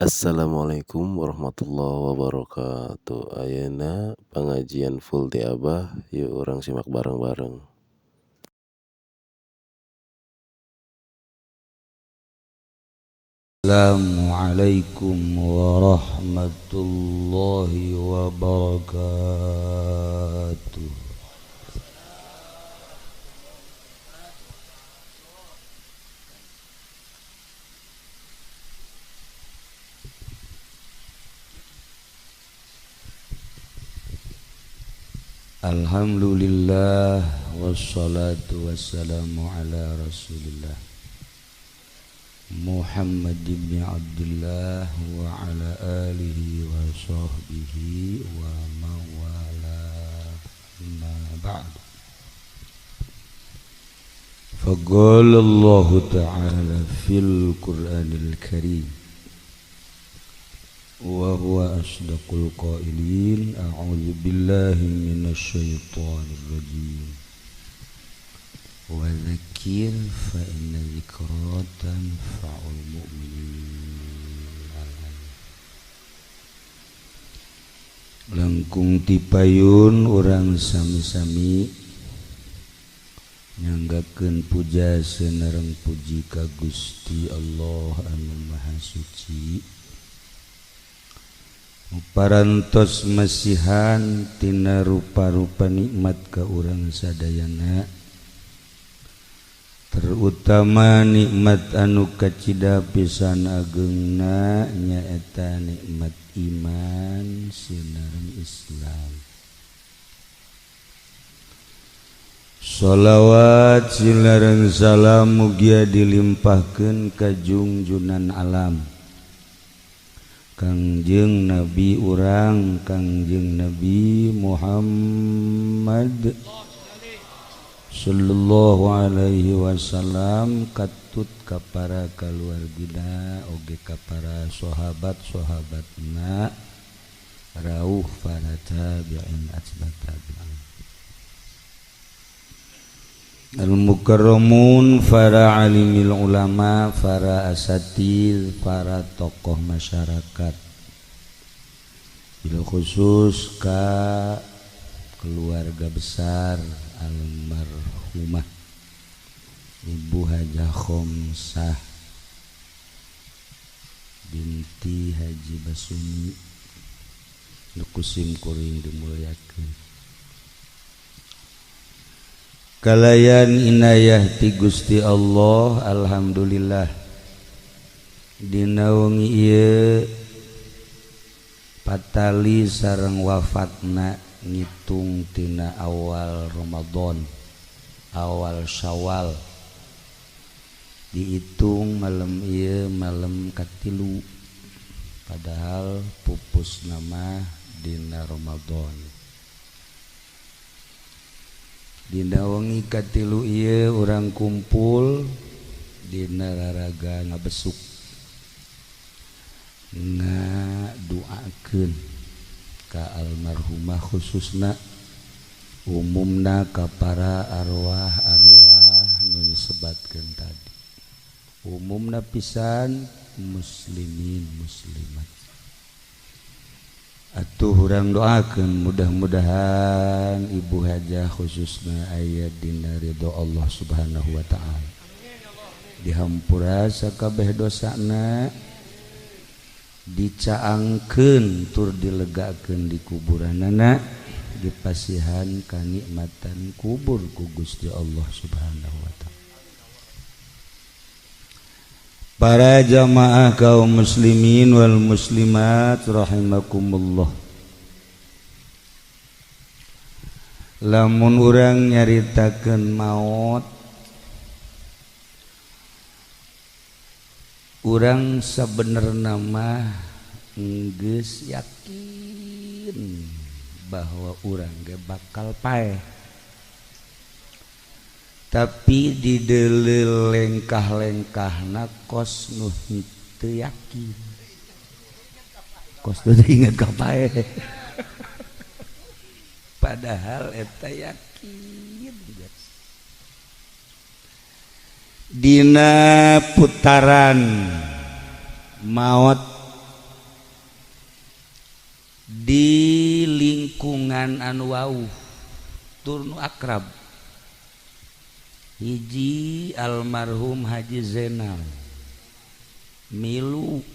Assalamualaikum warahmatullahi wabarakatuh. Ayeuna pengajian full ti Abah, yuk urang simak bareng-bareng. Assalamualaikum warahmatullahi wabarakatuh. Alhamdulillah wassalatu wassalamu ala Rasulillah Muhammad ibn Abdullah wa ala alihi wa sahbihi wa mawala ma ba'd. Faqala Allah ta'ala fil Qur'anil Karim wa huwa asdaqul qailin, a'udzu billahi minasy syaithanir rajim. Wa dzakir fa inna dzikra tanfa'ul mu'minin. Langkung tipayun urang sami-sami nyanggakeun puja sareng puji ka Gusti Allah anu Maha Suci. Parantos masihan tina rupa-rupa nikmat ka urang sadayana, terutama nikmat anu kacida pisan agengna nyaeta nikmat iman sinareng Islam. Shalawat sinareng salam mugia dilimpahkeun ka jungjunan alam Kangjeng Nabi urang Kangjeng Nabi Muhammad sallallahu alaihi wasallam, katut ka para kaluargina oge ka para sahabat-sahabatna, rauh para tabi'in atba tabi'in, al-mukarramun, para alimil ulama, para asatid, para tokoh masyarakat, bil khusus ka keluarga besar almarhumah Ibu Hajah Khomsah binti Haji Basuni, nu kusim kuring dimuliakeun. Kalayan inayah ti Gusti Allah, alhamdulillah dina wengi ieu patali sareng wafatna ngitung tina awal Ramadan, awal Syawal, dihitung malam ieu malam katilu, padahal pupus nama dina Ramadan. Dina wengi katilu ieu urang kumpul dina raraga ngabesuk ngaduakeun ka almarhumah khususna, umumna ka para arwah-arwah nu disebatkeun tadi, umumna pisan muslimin muslimat. Atuh urang doakeun mudah-mudahan Ibu Hajah khususna aya dina ridho Allah Subhanahu wa taala, dihampura sakabeh dosana, dicaangkeun tur dilegakeun di kuburanana, dipasihan kanikmatan kubur ku Gusti Allah Subhanahu wa taala. Para jamaah kaum muslimin wal muslimat rahimakumullah, lamun urang nyaritakeun maot, urang sabenerna mah geus yakin bahwa urang ge bakal paeh, tapi di deuleu lengkah-lengkahna kos nu teu yakin, kos teu inget ka paeh, padahal eta yakin guys. Dina putaran maot Di lingkungan anu wau tur nu akrab. Hiji almarhum Haji Zainal milu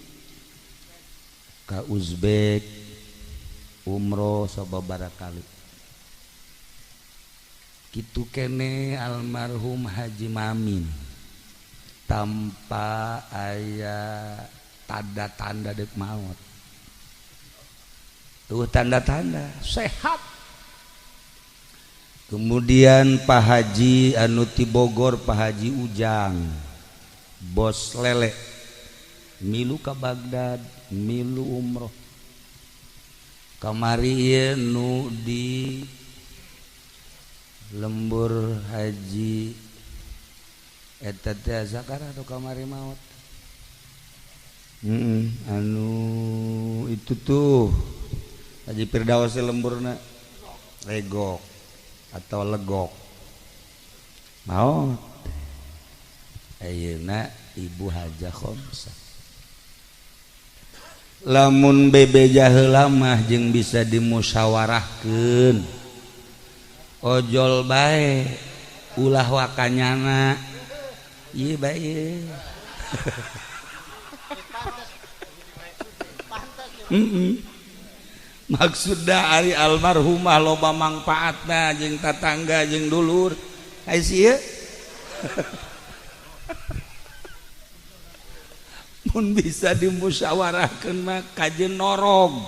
ka Uzbek umroh sababaraha kali. Kitu kene almarhum Haji Mamin tanpa aya tanda-tanda dek maut. Tuh tanda-tanda sehat. Kemudian Pak Haji anu ti Bogor, Pak Haji Ujang bos lele milu ka Baghdad, milu umroh. Kamari ieu nu di lembur Haji eta teh zakara atau kamari maut. Anu itu tuh Haji Firdaus lemburna legok atau legok maut. Ayeuna Ibu Hajah Khomsah lamun bebeja heula mah jeung bisa dimusyawarahkeun, ojol bae ulah wakanyana ieu bae. Maksudna ari almarhumah loba mangpaatna jeung tatangga jeung dulur. Ai sieu mun bisa dimusyawarahkeun mah kajeun norog.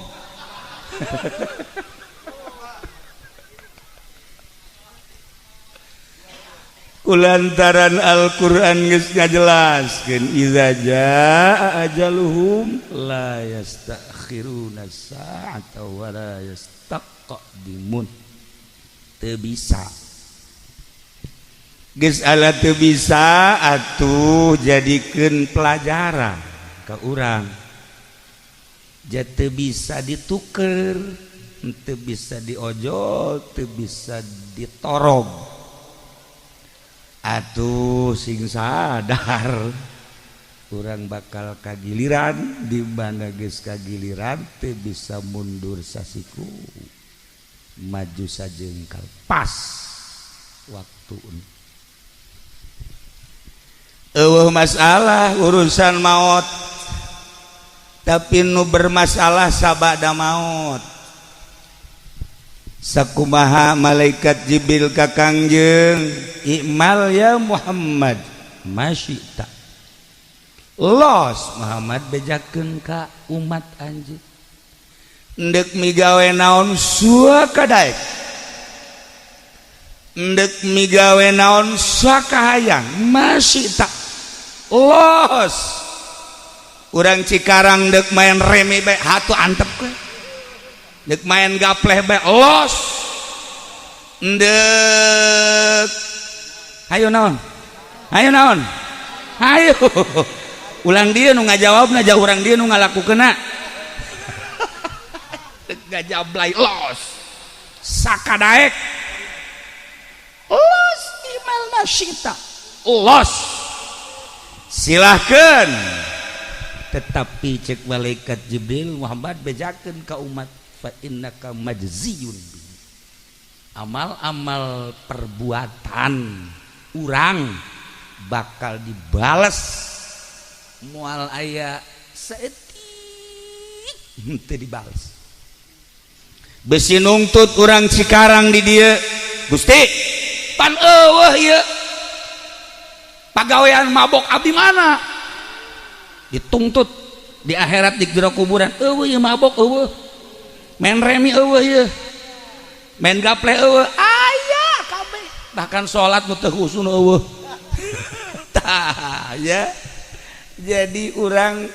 Kulantaran Al-Qur'an geus ngajelaskeun iza jaa ajaluhum la yastakhiruna sa'ata wa la yastaqdimun. Teu bisa. Geus ala teu bisa atuh jadikeun pelajaran ka urang. Teu bisa dituker, teu bisa diojol, teu bisa ditorog. Atuh sing sadar urang bakal kagiliran, di mana geus kagiliran teu bisa mundur sasiku, maju sajengkal pas waktu. Eueuh masalah urusan maut, tapi nu bermasalah sabada maut. Sakumaha malaikat Jibril ka Kangjeng, "I'mal ya Muhammad masyita." Los Muhammad bejakeun ka umat anjeun. Endek migawe naon suaka daek. Endek migawe naon sakahayang masyita. Los. Urang Cikarang dek main remi bae hatu antep ke. Dek main gapleh bae los. Endek hayo naon? Hayo naon? Hayo. Ulang dia nu ngajawabna jauh urang dia nu ngalakukeunna. Dek gajablay los. Sakadaek. Los imal masyita. Los. Silahkan. Tetapi cek malaikat Jibril Muhammad bejakeun ka umat, fa innaka majziyun bi. Amal-amal perbuatan urang bakal dibales moal aya saeutik henteu dibales. Besi nungtut urang Cikarang di dieu, Gusti pan eueuh ieu pagawean mabok abdi mana? Dituntut di akhirat di jero kuburan, eueuh ieu mabok eueuh, main remi eueuh ieu, main gaple eueuh, aya kabeh, bahkan salat nu teu khusyuk eueuh. Tah ya. Jadi urang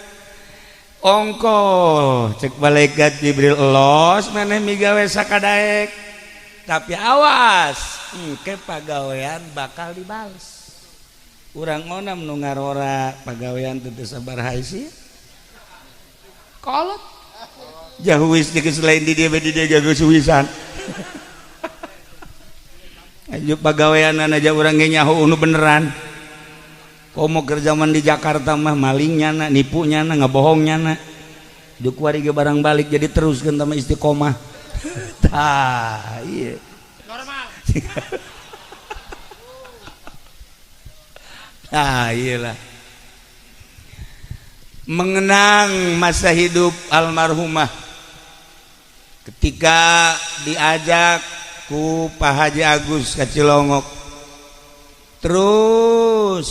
ongko cek malaikat Jibril los maneh migawe sakadaek, tapi awas engke pagawean bakal dibales. Urang onam nu ngarora pagawean teu sabar sih kolot jauh wis geus lain di dieu di dieu geus wisan. Ayo pagaweanan aja urang ge nyaho nu beneran. Komo keur zaman di Jakarta mah malingnya na, nipunya na, ngebohongnya na. Di kuari ge barang balik jadi teruskeun sama istiqomah. Tah, ieu. Normal. Nah, iyalah. Mengenang masa hidup almarhumah ketika diajak ku Pak Haji Agus ka Cilongok, terus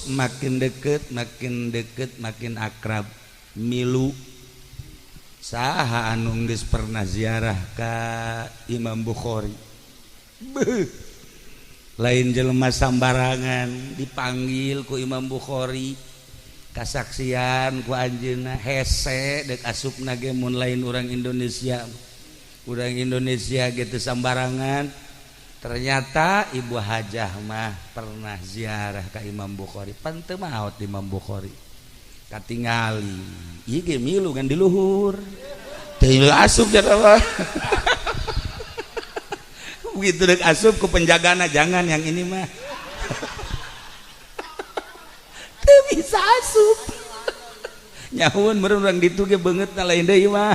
makin deket, makin deket, makin akrab, milu. Saha anu geus pernah ziarah ka Imam Bukhari? Beuh, lain jelema sambarangan dipanggil ku Imam Bukhari, kasaksian ku anjeunna hese dek asupna ge mun lain urang Indonesia. Urang Indonesia gitu sambarangan. Ternyata Ibu Hajah mah pernah ziarah ka Imam Bukhari. Pan teu maot Imam Bukhari, katingali ieu ge milu kan di luhur teu asup cenah. Begitu dek asup ku penjagana, jangan yang ini mah. Teu bisa asup. Nyahueun meureun urang ditu ge beungeutna lain deui mah.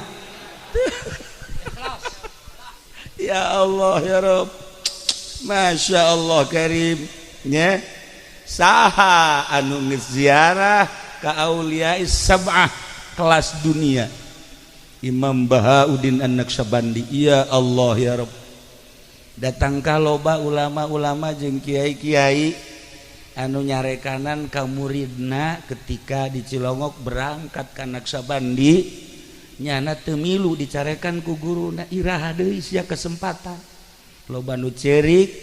Ya Allah ya Rabb, Masya Allah Karim nya. Saha anu geus ziarah ka aulia sab'ah kelas dunia, Imam Bahauddin An-Naqsyabandi? Ya Allah ya Rabb, datang ka loba ulama-ulama jeung kiai-kiai anu nyarekanan ka muridna ketika di Cilongok berangkat ka Naqsyabandi, nyana teu milu dicarekan ku guruna, iraha deui sia kesempatan. Loba nu cerik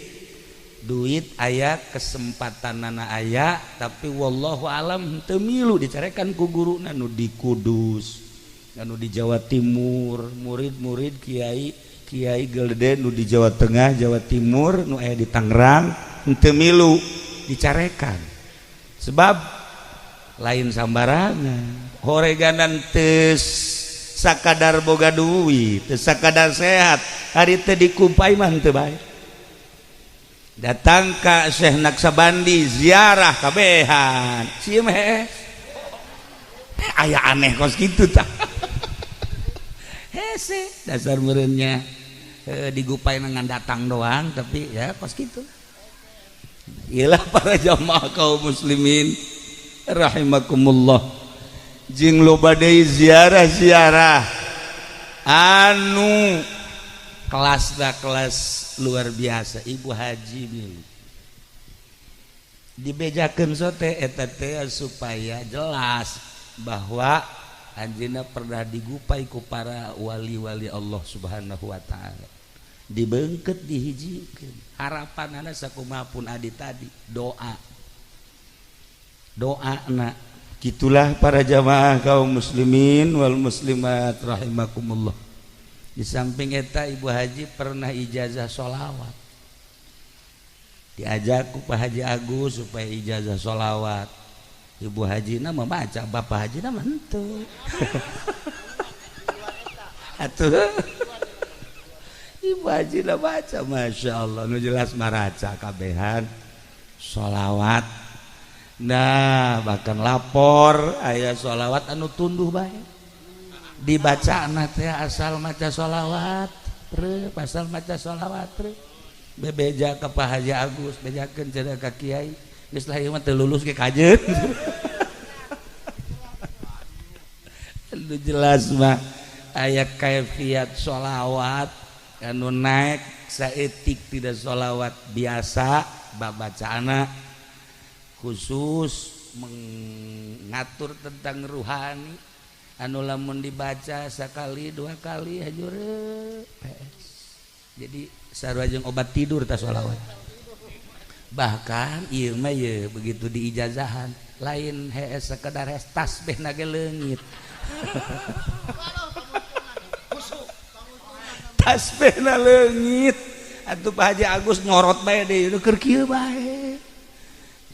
duit aya, kesempatanana aya, tapi wallahu alam teu milu dicarekan ku guruna. Nu di Kudus, anu di Jawa Timur, murid-murid kiai kiai gede nu di Jawa Tengah, Jawa Timur, nu aya di Tangerang teu milu dicarekan, sebab lain sambarangan horeganan teu sakadar boga duit, teu sakadar sehat, hari teu dikupai mah teu bae. Datang ka Syekh Naqsyabandi ziarah kabehan sieun mah aya aneh kos kitu tah. Hese dasar meureunnya digupai dengan datang doang, tapi ya kos kitu. Iyalah para jamaah kaum muslimin rahimakumullah, jeung loba deui ziarah-ziarah anu kelas da kelas luar biasa. Ibu Haji milu dibejakeun sote eta teh supaya jelas bahwa anjeunna pernah digupai ku para wali-wali Allah Subhanahu wa taala, dibeungkeut, dihijikeun. Harapanana sakumaha pun adi tadi doa doana. Gitulah para jamaah kaum muslimin wal muslimat rahimakumullah. Di samping eta Ibu Haji pernah ijazah sholawat, diajak ku Pak Haji Agus supaya ijazah sholawat. Ibu Haji na membaca, Bapak Haji na henteu. Atuh Ibu Haji na baca, Masya Allah, nu jelas maraca kabehan sholawat. Nah bahkan lapor aya sholawat anu tunduh bae dibaca teh, asal maca sholawat re, pasal maca sholawat re. Bebeja ka Pak Haji Agus, bejakeun cenah ka kiai, geus lah ieu mah teu lulus ge kajeun. Lu jelas mah aya kaifiat sholawat anu naik saeutik, tidak sholawat biasa babacaana khusus mengatur tentang ruhani anu lamun dibaca sekali dua kali hajure PS. Jadi sarua jeung obat tidur tas sholawat. Bahkan ieu mah ye begitu diijazahan lain hees sekedar hees, tasbih na ge leungit. Tasbih na leungit atuh Pak Haji Agus nyorot bae deui keur kieu bae.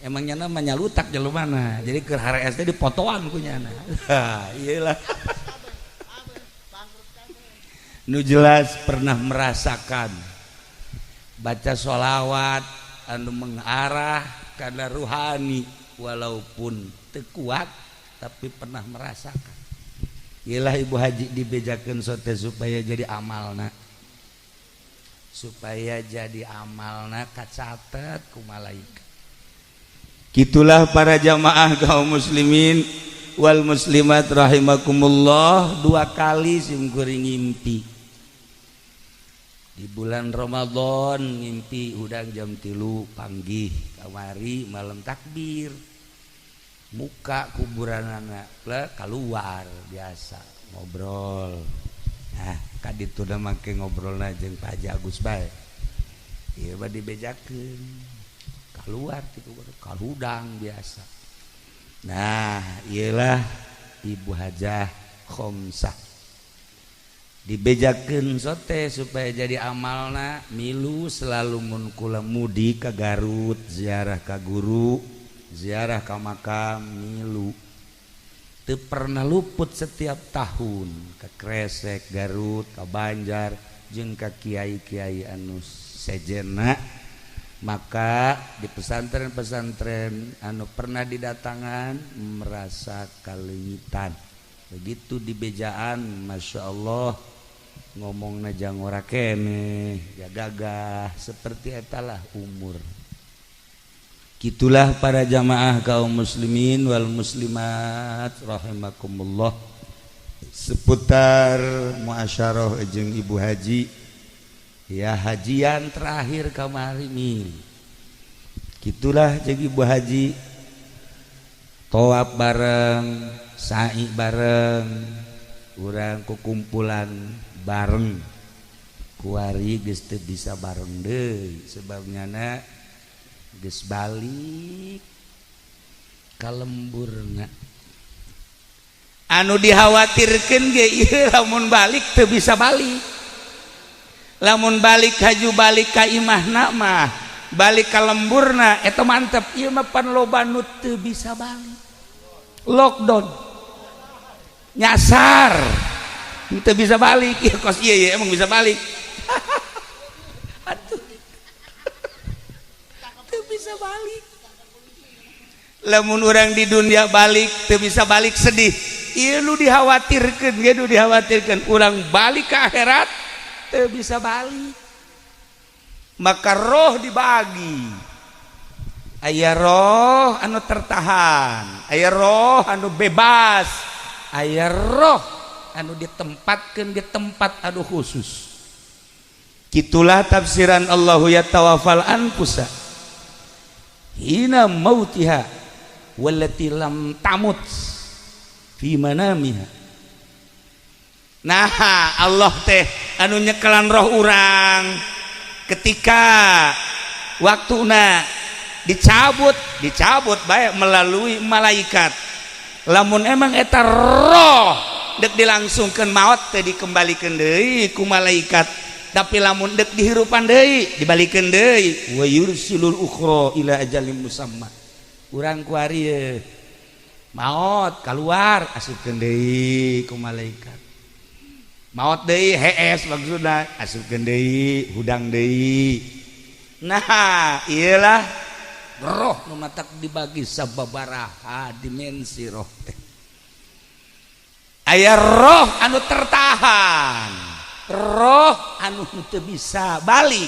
Emang nyana mah nyalutak jelema mana, jadi keur HRS teh dipotoan ku nyana. Ha, iyalah. Nu jelas pernah merasakan baca sholawat anu mengarah karena ruhani, walaupun teu kuat tapi pernah merasakan. Iyalah Ibu Haji dibejakeun sote supaya jadi amalna. Supaya jadi amalna kacatet ku malaikat. Gitulah para jamaah kaum muslimin wal muslimat rahimakumullah, dua kali sim kuring ngimpi. Di bulan Ramadan ngimpi hudang jam 3 panggih kamari malam takbir. Muka kuburanana keluar biasa ngobrol. Nah, kaditu da make ngobrolna jeung Pak Haji Agus bae. Ieu mah dibejakeun. Keluar ti kubur kaludang biasa. Nah, iyalah Ibu Hajah Khomsah. Dibejakeun sote supaya jadi amalna milu selalu mun kula mudik ka Garut, ziarah ka guru, ziarah ka makam milu. Teu pernah luput setiap tahun ka Kresek, Garut, ka Banjar jeung ka kiai-kiai anu sejenna. Maka di pesantren-pesantren anu pernah didatangan merasa kalengitan. Begitu di bejaan, Masya Allah, ngomongna jangora keneh, ya gagah, seperti etalah umur. Gitulah para jamaah kaum muslimin wal muslimat rahimakumullah seputar muasyarah jeung Ibu Haji. Ya hajian terakhir kamari mil. Gitulah jeung Ibu Haji tawaf bareng, sa'i bareng, urang kukumpulan bareng. Kuari geus teu bisa bareng deui sebabnya na geus balik ka lemburna. Anu dikhawatirkeun ge ieu lamun balik teu bisa balik. Lamun balik haju balik ka imahna mah, balik ka lemburna eta mantep. Ieu mah pan loba nu teu bisa balik. Lockdown. Nyasar. Teu bisa balik. Ieu kos ieu ya emang bisa balik. Atuh. Teu bisa balik. Lamun urang di dunia balik teu bisa balik sedih. Ieu nu dikhawatirkeun, ieu nu dikhawatirkeun urang balik ke akhirat teu bisa balik. Maka roh dibagi. Aya roh anu tertahan, aya roh anu bebas, aya roh anu ditempatkeun di tempat anu khusus. Gitulah tafsiran Allahu yatawafal anfusa hina mautiha wallati lam tamut fi manamiha. Nah, Allah teh anu nyekelan roh urang ketika waktuna dicabut, dicabut baik melalui malaikat. Lamun emang eta roh dek dilangsungkeun maot teh dikembalikeun deui ku malaikat. Tapi lamun dek dihirupan deui dibalikeun deui wa yursilul ukhra ila ajalin musamma. Urang kuari maot keluar asupkeun deui ku malaikat. Maot deui hees maksudna asupkeun deui hudang deui. Nah, iyalah roh nu matak dibagi sababaraha dimensi roh teh. Aya roh anu tertahan, roh anu teu bisa balik.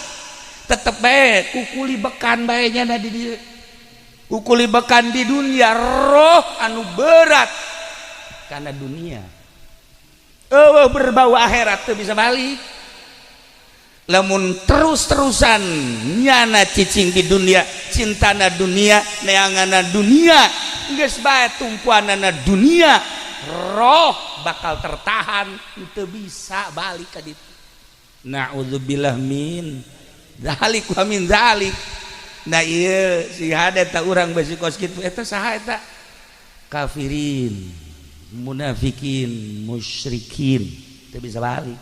Tetep bae kukuli bekan bae nya di dieu. Kukuli bekan di dunia roh anu berat karena dunia. Eueuh berbau akhirat teu bisa balik. Lamun terus-terusan nyana cicing di dunia, cintana dunia, neangana dunia, geus bae tumpuanana dunia, roh bakal tertahan teu bisa balik ka ditu. Na'udzubillah min dzalik wa min dzalik. Nah ieu si hade ta urang besi kos kitu eta saha eta? Kafirin, munafikin, musyrikin, teu bisa balik.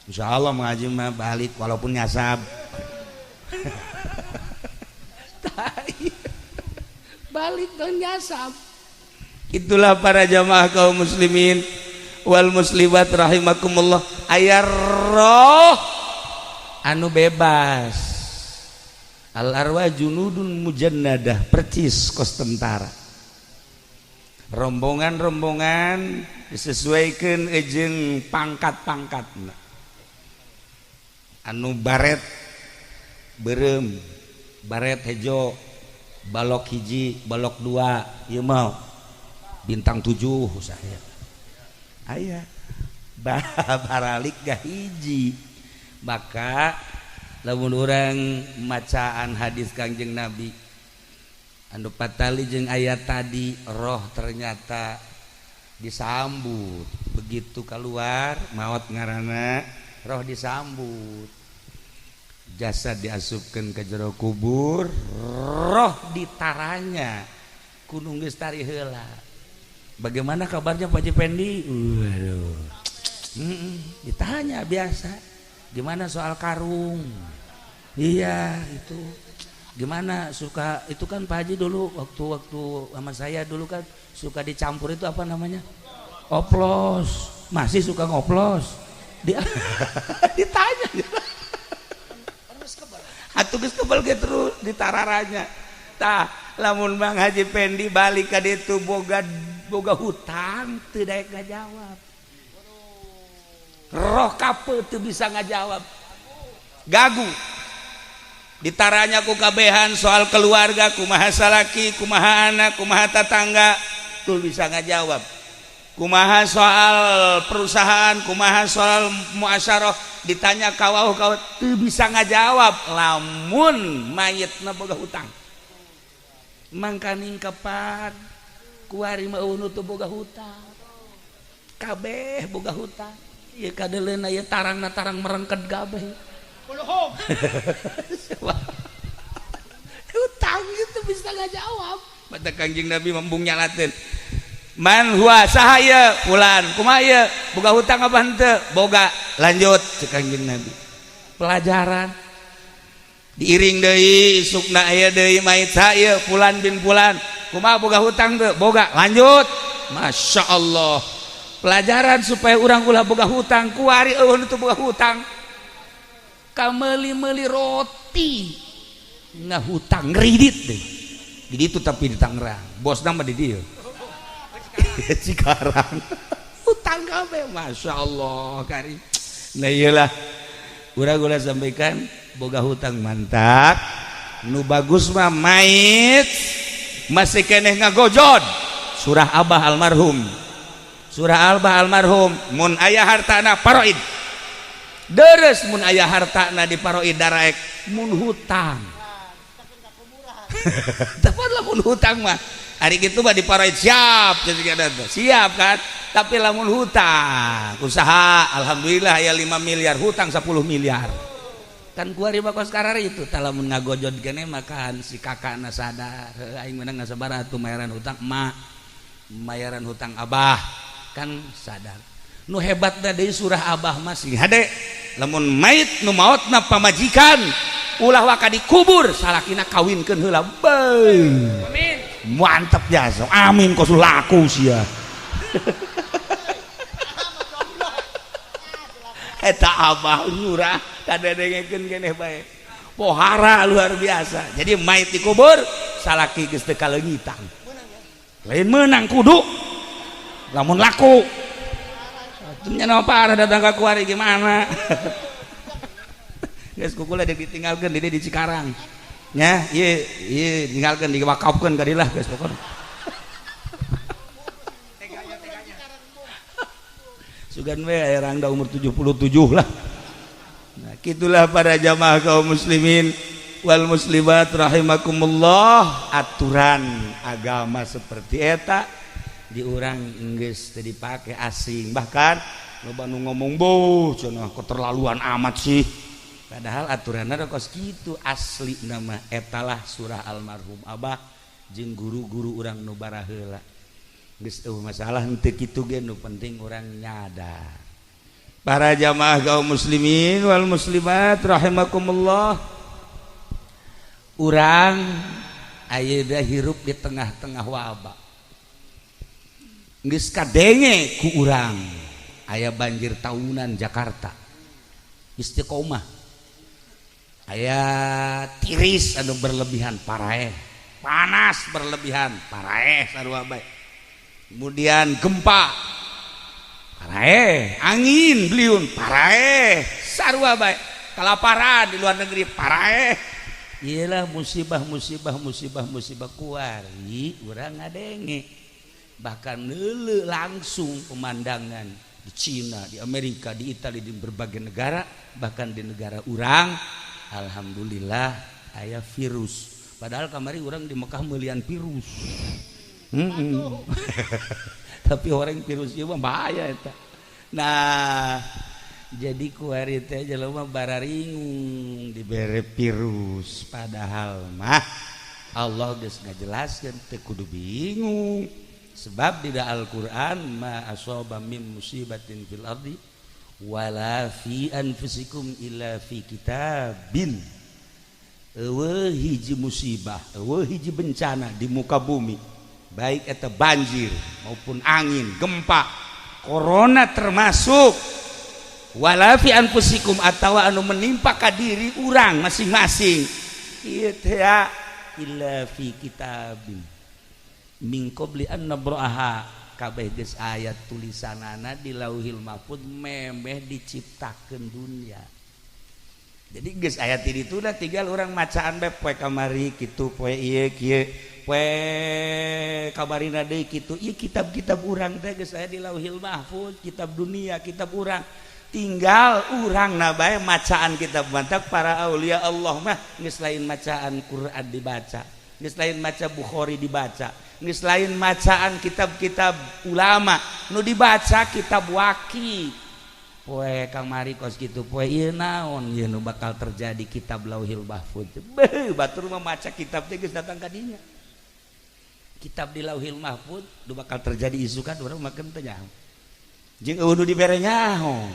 Insya Allah mengaji mah balik walaupun nyasab. Balik dong nyasab. Itulah para jamaah kaum muslimin wal muslimat rahimakumullah. Aya roh anu bebas. Al arwah junudun mujannadah, percis kos tentara. Rombongan-rombongan disesuaikan jeung pangkat-pangkat. Anu baret berem, baret hejo, balok hiji, balok dua, ieu mah bintang 7 saya. Aya baralik gah hiji. Maka lamun urang macaan hadis Kangjeng Nabi anu patali jeung ayat tadi, roh ternyata disambut. Begitu keluar maot ngaranna, roh disambut, jasad diasupkeun ke jero kubur, roh ditaranya kudu geus tari heula. Bagaimana kabarnya Pak Haji Pendi? Waduh. Ditanya biasa. Gimana soal karung? Iya, itu. Gimana suka itu kan Pak Haji dulu waktu sama saya dulu kan suka dicampur itu apa namanya? Oplos. Masih suka ngoplos. Dia ditanya. Atuh geus kebel ge terus ditararanya. Tah, lamun Bang Haji Pendi balik ka ditu boga hutang teu daek ngajawab. Roh kape teu bisa ngajawab. Gagu. Ditaranya ku kabehan soal keluarga, kumaha salaki, kumaha anak, kumaha tetangga, tuh bisa ngajawab. Kumaha soal perusahaan, kumaha soal muasyarah, ditanya kawauh kawauh teu bisa ngajawab lamun mayitna boga hutang. Mangkaning kapan kuari mah eueuh nu teu boga hutang. Kabeh boga hutang. Ieu kadeleuna ieu tarangna tarang merengket kabeh. Hutang itu bisa ngajawab. Mata Kangjeng Nabi membung nyalateun. Man huwa saha ieu fulan, kumaha ieu? Boga hutang apa henteu? Boga. Lanjut cek Kangjeng Nabi. Pelajaran. Diiring deui isukna aya deui mayit saha ieu fulan bin fulan. Kumaha boga hutang teu? Boga. Lanjut. Masya Allah. Pelajaran supaya urang ulah boga hutang. Kuari eueuh nu teu boga hutang. Kameuli-meuli roti ngahutang kredit deh. Di ditu tapi di Tangerang. Bosna mah di dieu. Cikarang. Hutang kabeh, Masya Allah kari. Nah iyalah. Urang ulah sampaikan boga hutang mantak. Nu bagus mah mait masih keneh ngagojod. Surah Abah almarhum. Surah Abah almarhum mun aya hartana paroid. Deres mun aya hartana di paroid daraek mun hutang. Tapi lamun hutang mah hari gitu mah di paroid siap, siap kan? Tapi lamun hutang usaha alhamdulillah ya 5 miliar hutang 10 miliar. Kan kuari mah kos karar itu tah lamun ngagojod kene makan si kakakna sadar aing menang sabaraha tuh mayaran hutang emak, mayaran hutang abah kan sadar. Nu hebatna deui surah Abah masih hade lamun mait nu maotna pamajikan ulah waka dikubur salakina kawinkeun heula. Amin. Mantap jasa. Amin kos laku sia. Eta Abah nyurah kadedengekeun keneh bae. Pohara luar biasa. Jadi mait dikubur salaki geus teu kaleungitan. Lain meunang kudu lamun laku. Nya nama parah datang ke kuari gimana? Geus kukula ditinggalkeun di di Cikarang. Nya, ieu ieu tinggalkeun diwakafkeun ka dilah geus pokona. Sugan we aya rangda umur 77 lah. Nah, kitulah para jamaah kaum muslimin wal muslimat rahimakumullah, aturan agama seperti eta di urang geus teu dipake asing. Bahkan loba nu ngomong boh cenah keterlaluan amat sih. Padahal aturanna kos kitu asli nama etalah surah almarhum Abah jeung guru-guru urang nu baraheula. Geus eueuh masalah henteu kitu ge nu penting urang nyadar. Para jamaah kaum muslimin wal muslimat rahimakumullah. Urang ayeuna hirup di tengah-tengah wabah. Geus kadenge ku urang aya banjir tahunan Jakarta. Istiqomah. Aya tiris anu berlebihan paraeh. Panas berlebihan paraeh sarua bae. Kemudian gempa paraeh, angin beliung paraeh, sarua bae, kelaparan di luar negeri paraeh. Iyalah, musibah, musibah, musibah, musibah. Kuari urang ngadenge, bahkan neuleu langsung pemandangan di Cina, di Amerika, di Italia, di berbagai negara, bahkan di negara urang alhamdulillah aya virus. Padahal kamari urang di Mekah melian virus. Tapi orang virus ieu mah bahaya eta. Nah, jadi kuari teh jelema bararingung dibere virus, padahal mah Allah geus ngajelaskeun teu kudu bingung, sebab di Al-Qur'an ma asaba min musibatin fil ardi wala fi anfusikum illa fi kitabin. Euweuh hiji musibah, euweuh hiji bencana di muka bumi, baik eta banjir maupun angin, gempa, corona termasuk, wala fi anfusikum atawa anu menimpa ka diri urang masing-masing ieu teh illa fi kitabin min qabli an nabraha. Kabeh geus aya tulisanana di Lauhil Mahfud memeh diciptakeun dunia. Jadi geus aya ti ditu, dah tinggal urang macaan bae. Poe kamari kitu, poe ieu kieu, poe kabarina deui kitu. Ieu kitab-kitab urang teh geus aya di Lauhil Mahfud, kitab dunia, kitab urang, tinggal urang na bae macaan kitab. Mantap, para aulia Allah mah geus lain macaan Quran dibaca, geus lain maca Bukhari dibaca, geus lain macaan kitab-kitab ulama, nu dibaca kitab Waki. Poe kamari kos kitu, poe ieu naon, ieu nu bakal terjadi, kitab Lauhil Mahfud. Beuh, batur mah maca kitab teh geus datang ka dinya. Kitab di Lauhil Mahfud nu bakal terjadi isukan urang makan teh nyaho, jeung euweuh nu dibere nyaho,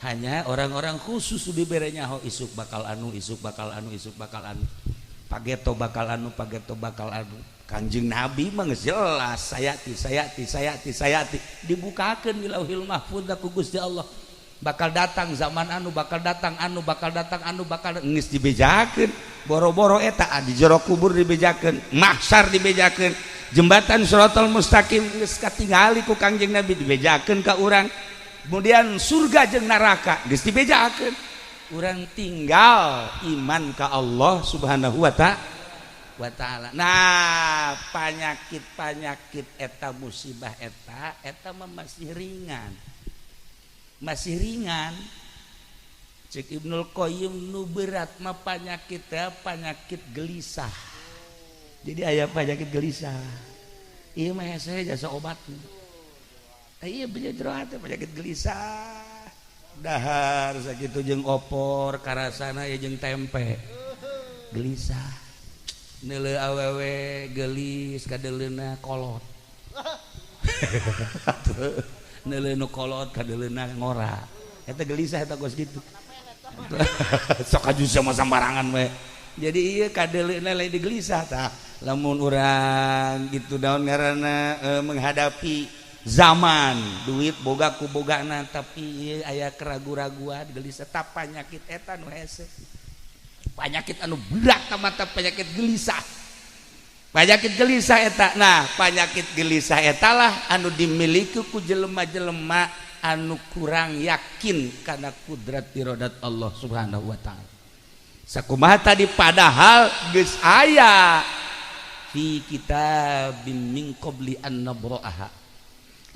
hanya orang-orang khusus dibere nyaho isuk bakal anu, isuk bakal anu, isuk bakal anu, pageto bakal anu, pageto bakal anu. Kanjeng Nabi mah geus jelas, sayati, sayati, sayati, sayati, dibukakeun di Lauhil Mahfud ku Gusti Allah, bakal datang zaman anu, bakal datang anu, bakal datang anu, bakal geus dibejakeun. Boro-boro eta, di jero kubur dibejakeun, mahsyar dibejakeun, jembatan Shiratal Mustaqim geus katingali ku Kangjeng Nabi, dibejakeun ka urang. Kemudian surga jeung neraka geus dibejakeun. Urang tinggal iman ka Allah Subhanahu wa ta'ala. Nah, panyakit-panyakit eta, musibah eta, eta mah masih ringan, masih ringan. Cek Ibnul Qayyim, nu berat mah panyakit teh panyakit gelisah. Jadi aya penyakit gelisah, iya mah saya jasa obat, iya jero hati penyakit gelisah. Dahar sakitu jeung opor karasana ya jeung tempe, gelisah. Neuleu awewe gelis, kadeleuna kolot. Neuleu nu kolot, kadeleuna ngora. Eta gelisah, eta kos kitu. Sok aju sama sambarangan we. Jadi iya, kadeleuna lain digelisah. Tah, lamun urang gitu, daun ngaranna menghadapi zaman, duit boga ku bogana, tapi ieu aya keragu-raguan, gelisah, tah penyakit eta nu hese. Penyakit anu berat mata penyakit gelisah, penyakit gelisah eta. Nah, penyakit gelisah eta lah anu dimiliki ku jelema-jelema anu kurang yakin karena kudrat irodat Allah Subhanahu wa Ta'ala. Sakumaha tadi, padahal geus aya fi kitabim min qabli an nabra'aha.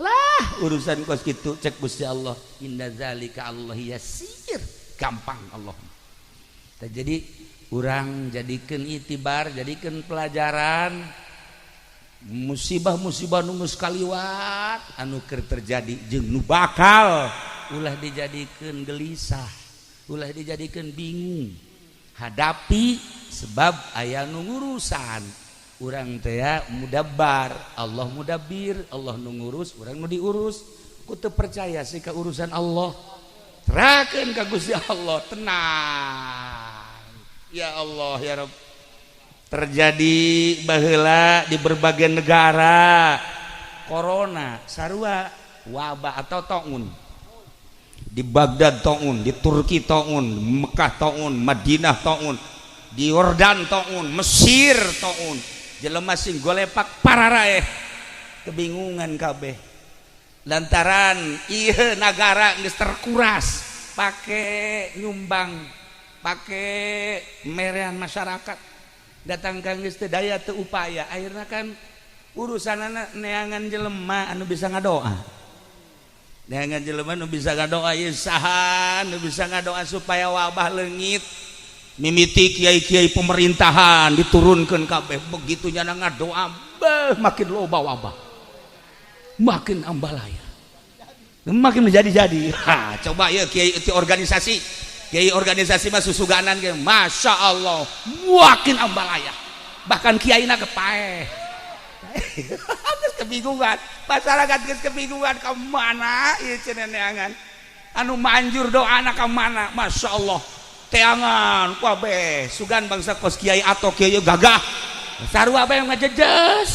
Lah, urusan kos kitu cek Gusti Allah, inna zalika Allah yasir, gampang Allah. Jadi urang jadikan itibar, jadikan pelajaran musibah-musibah nu geus kaliwat, anu keur terjadi jeung nu bakal, ulah dijadikeun gelisah, ulah dijadikeun bingung. Hadapi, sebab aya nu ngurusan. Urang teh mudabbar, Allah mudabbir, Allah nu ngurus, urang nu diurus. Ku teu percaya sih ka urusan Allah, serahkeun ka Gusti Allah, tenang. Ya Allah, ya Rabb. Terjadi baheula di berbagai negara corona sarua, wabah atau taun. Di Baghdad taun, di Turki taun, Mekah taun, Madinah taun, di Yordan taun, Mesir taun. Jelema sing golepak pararaeh. Kebingungan kabeh. Lantaran ieu nagara geus terkuras pake nyumbang, pake merean masyarakat. Datang ka geus teu daya teu upaya, akhirna kan urusanana neangan jelema anu bisa ngadoa. Neangan jelema nu bisa ngadoa ieu saha nu bisa ngadoa supaya wabah leungit. Mimiti kiai-kiai pemerintahan diturunkan kabeh, begitu nyana ngadoa beh makin loba wabah, makin ambalaya, makin menjadi-jadi. Ha, coba ya kiai itu organisasi, kiai organisasi mah susuganan ge, Masya Allah makin ambalaya, bahkan kiai na kepaeh. Geus kebingungan masyarakat, geus kebingungan ka mana ieu cenah neangan anu manjur doana ka mana. Masya Allah teangan kabeh sugan bangsa kos kiai atau kiai gagah sarua bae ngajejes,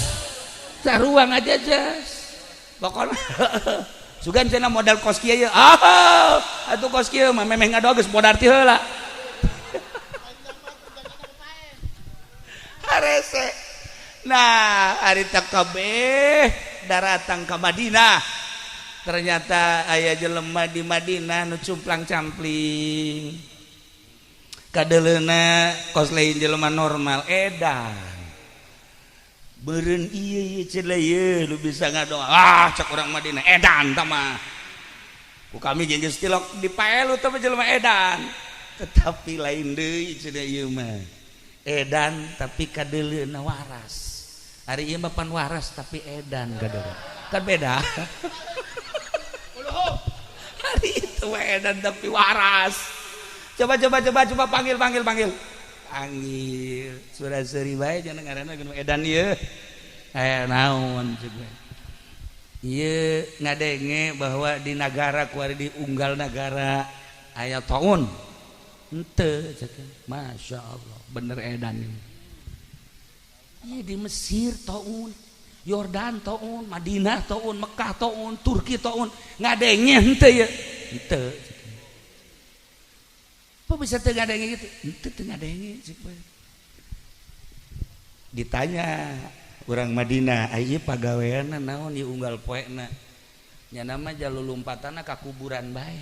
sarua ngajejes pokona. Sugan cenah modal kos kiai, ah atuh kos kieu mah memeh ngadoa geus modar ti heula harese. Nah harita kabeh daratang ka Madinah, ternyata aya jelema di Madinah nu cumplang campling kadeleuna kos lain jelema normal edan beureun ieu ieu cenah ieu nu bisa ngadoa. Ah cek urang Madinah edan tah mah ku kami jeung geus tilok dipaelu teh jelema edan, tetapi lain deui cenah ieu mah edan tapi kadeleuna waras. Ari ieu mah pan waras tapi edan kadeleuna kan beda. Hari itu mah edan tapi waras. Coba coba coba coba panggil panggil panggil panggil suara seuri bae jangan ngaranna geus edan ieu. Eh naon cek ieu ngadenge bahwa di nagara kuari di unggal nagara aya taun henteu cek. Masya Allah bener edan ieu. Di Mesir taun, Yordan taun, Madinah taun, Mekah taun, Turki taun, ngadenge henteu ieu henteu. Apa bisa teu ngadenge gitu? Henteu teu ngadenge cek bae. Ditanya urang Madinah, ieu pagaweanna naon ieu unggal poena? Nya mah jalulumpatana ka kuburan bae.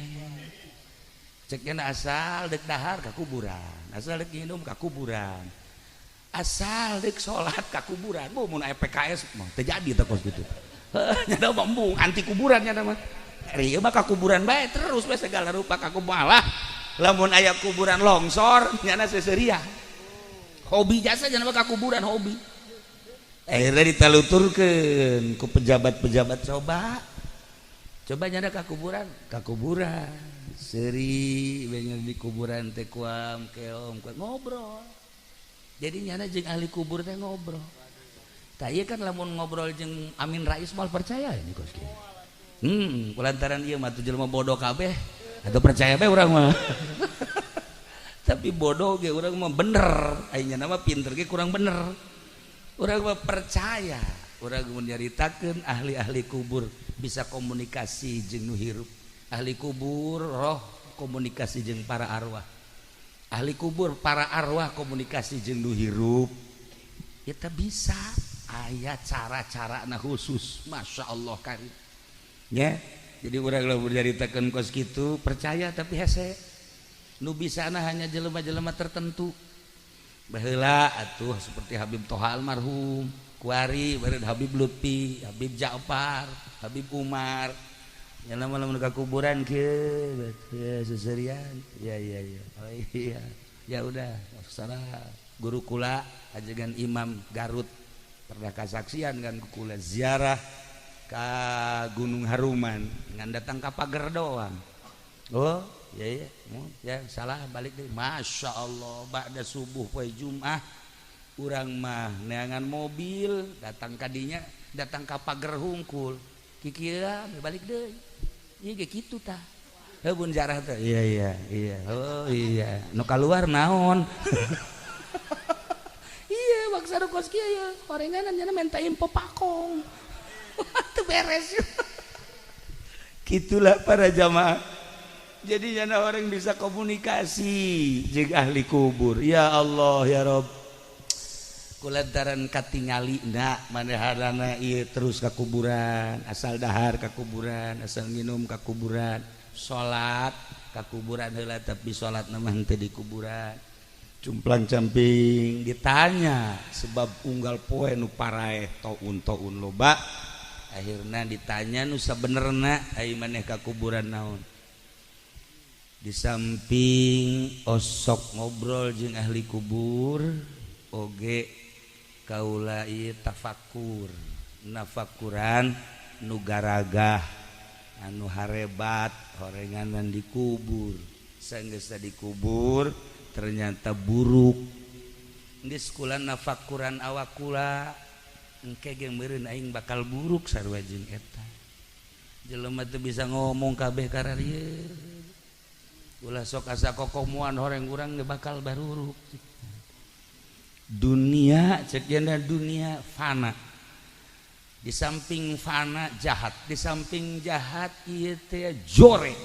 Cek nya asal deuk dahar ka kuburan, asal deuk nginum ka kuburan, asal deuk salat ka kuburan. Bu mun aya PKS mah teu jadi teh kos kitu. Heuh nya mah embung anti kuburan nya mah. Ari ieu mah ka kuburan bae terus bae segala rupa ka kuburan. Malah lamun aya kuburan longsor nyana seseriah hobi jasa nyana ka kuburan hobi. Akhirnya ditaluturkeun ku pejabat-pejabat, coba coba nyana ka kuburan seuri bener di kuburan teh kuam keom ngobrol. Jadi nyana jeung ahli kubur teh ngobrol. Tah ieu kan lamun ngobrol jeung Amin Rais moal percaya ini kos kieu. Kulantaran ieu mah tuh jelema bodoh kabeh atau percaya bae urang mah. Tapi bodoh ge urang mah bener, ayeuna mah pinter ge kurang bener. Urang mah percaya, urang mun nyaritakeun ahli-ahli kubur bisa komunikasi jeung nu hirup. Ahli kubur roh komunikasi jeung para arwah. Ahli kubur para arwah komunikasi jeung nu hirup. Eta bisa aya cara-carana khusus, Masya Allah karim. Ya. Jadi urang lamun nyaritakeun kos kitu percaya tapi hese. Nu bisana hanya jelema-jelema tertentu. Baheula atuh seperti Habib Toha almarhum, kuari bareun Habib Lutfi, Habib Ja'far, Habib Umar. Nya lamun ka kuburan kieu ya seserian. Ya ya ya. Oh iya. Ya udah, salah guru kula ajegan Imam Garut pernah kasaksian kan kula ziarah ka Gunung Haruman ngan datang ka pagar doang. Oh ya ya ya salah balik deh. Masya Allah ba'da subuh poe Jumat urang mah neangan mobil datang kadinya datang ka pagar hungkul kikieu balik deui ieu ge kitu tah. Heuh bun jarah teh iya iya iya oh iya nu kaluar naon. Iya bangsa nu kos kieu ya horenganan nya menta info pakong. Itu beres. Gitulah para jamaah. Jadi jana orang bisa komunikasi jeung ahli kubur. Ya Allah ya Rob. Kulantaran katingali na manehanana ieu terus ka kuburan, asal dahar ka kuburan, asal minum ka kuburan, salat ka kuburan heula tapi salatna mah henteu di kuburan. Cumplang camping ditanya sebab unggal poe nu paraeh taun-taun loba, akhirna ditanya nu sabenerna ai maneh ka kuburan naon. Di samping osok ngobrol jeung ahli kubur oge kaula ieu tafakur nafakuran nu garagah anu harebat horenganan dikubur, sanggeus dikubur ternyata buruk. Geus kula nafakuran awak kula engke ge meureun aing bakal buruk sarua jeung eta. Jelema teu bisa ngomong kabeh kararieu. Ulah sok asa kokomoan horeng urang ge bakal baruruk. Dunia cek dunia fana, di samping fana jahat, di samping jahat ieu teh jore,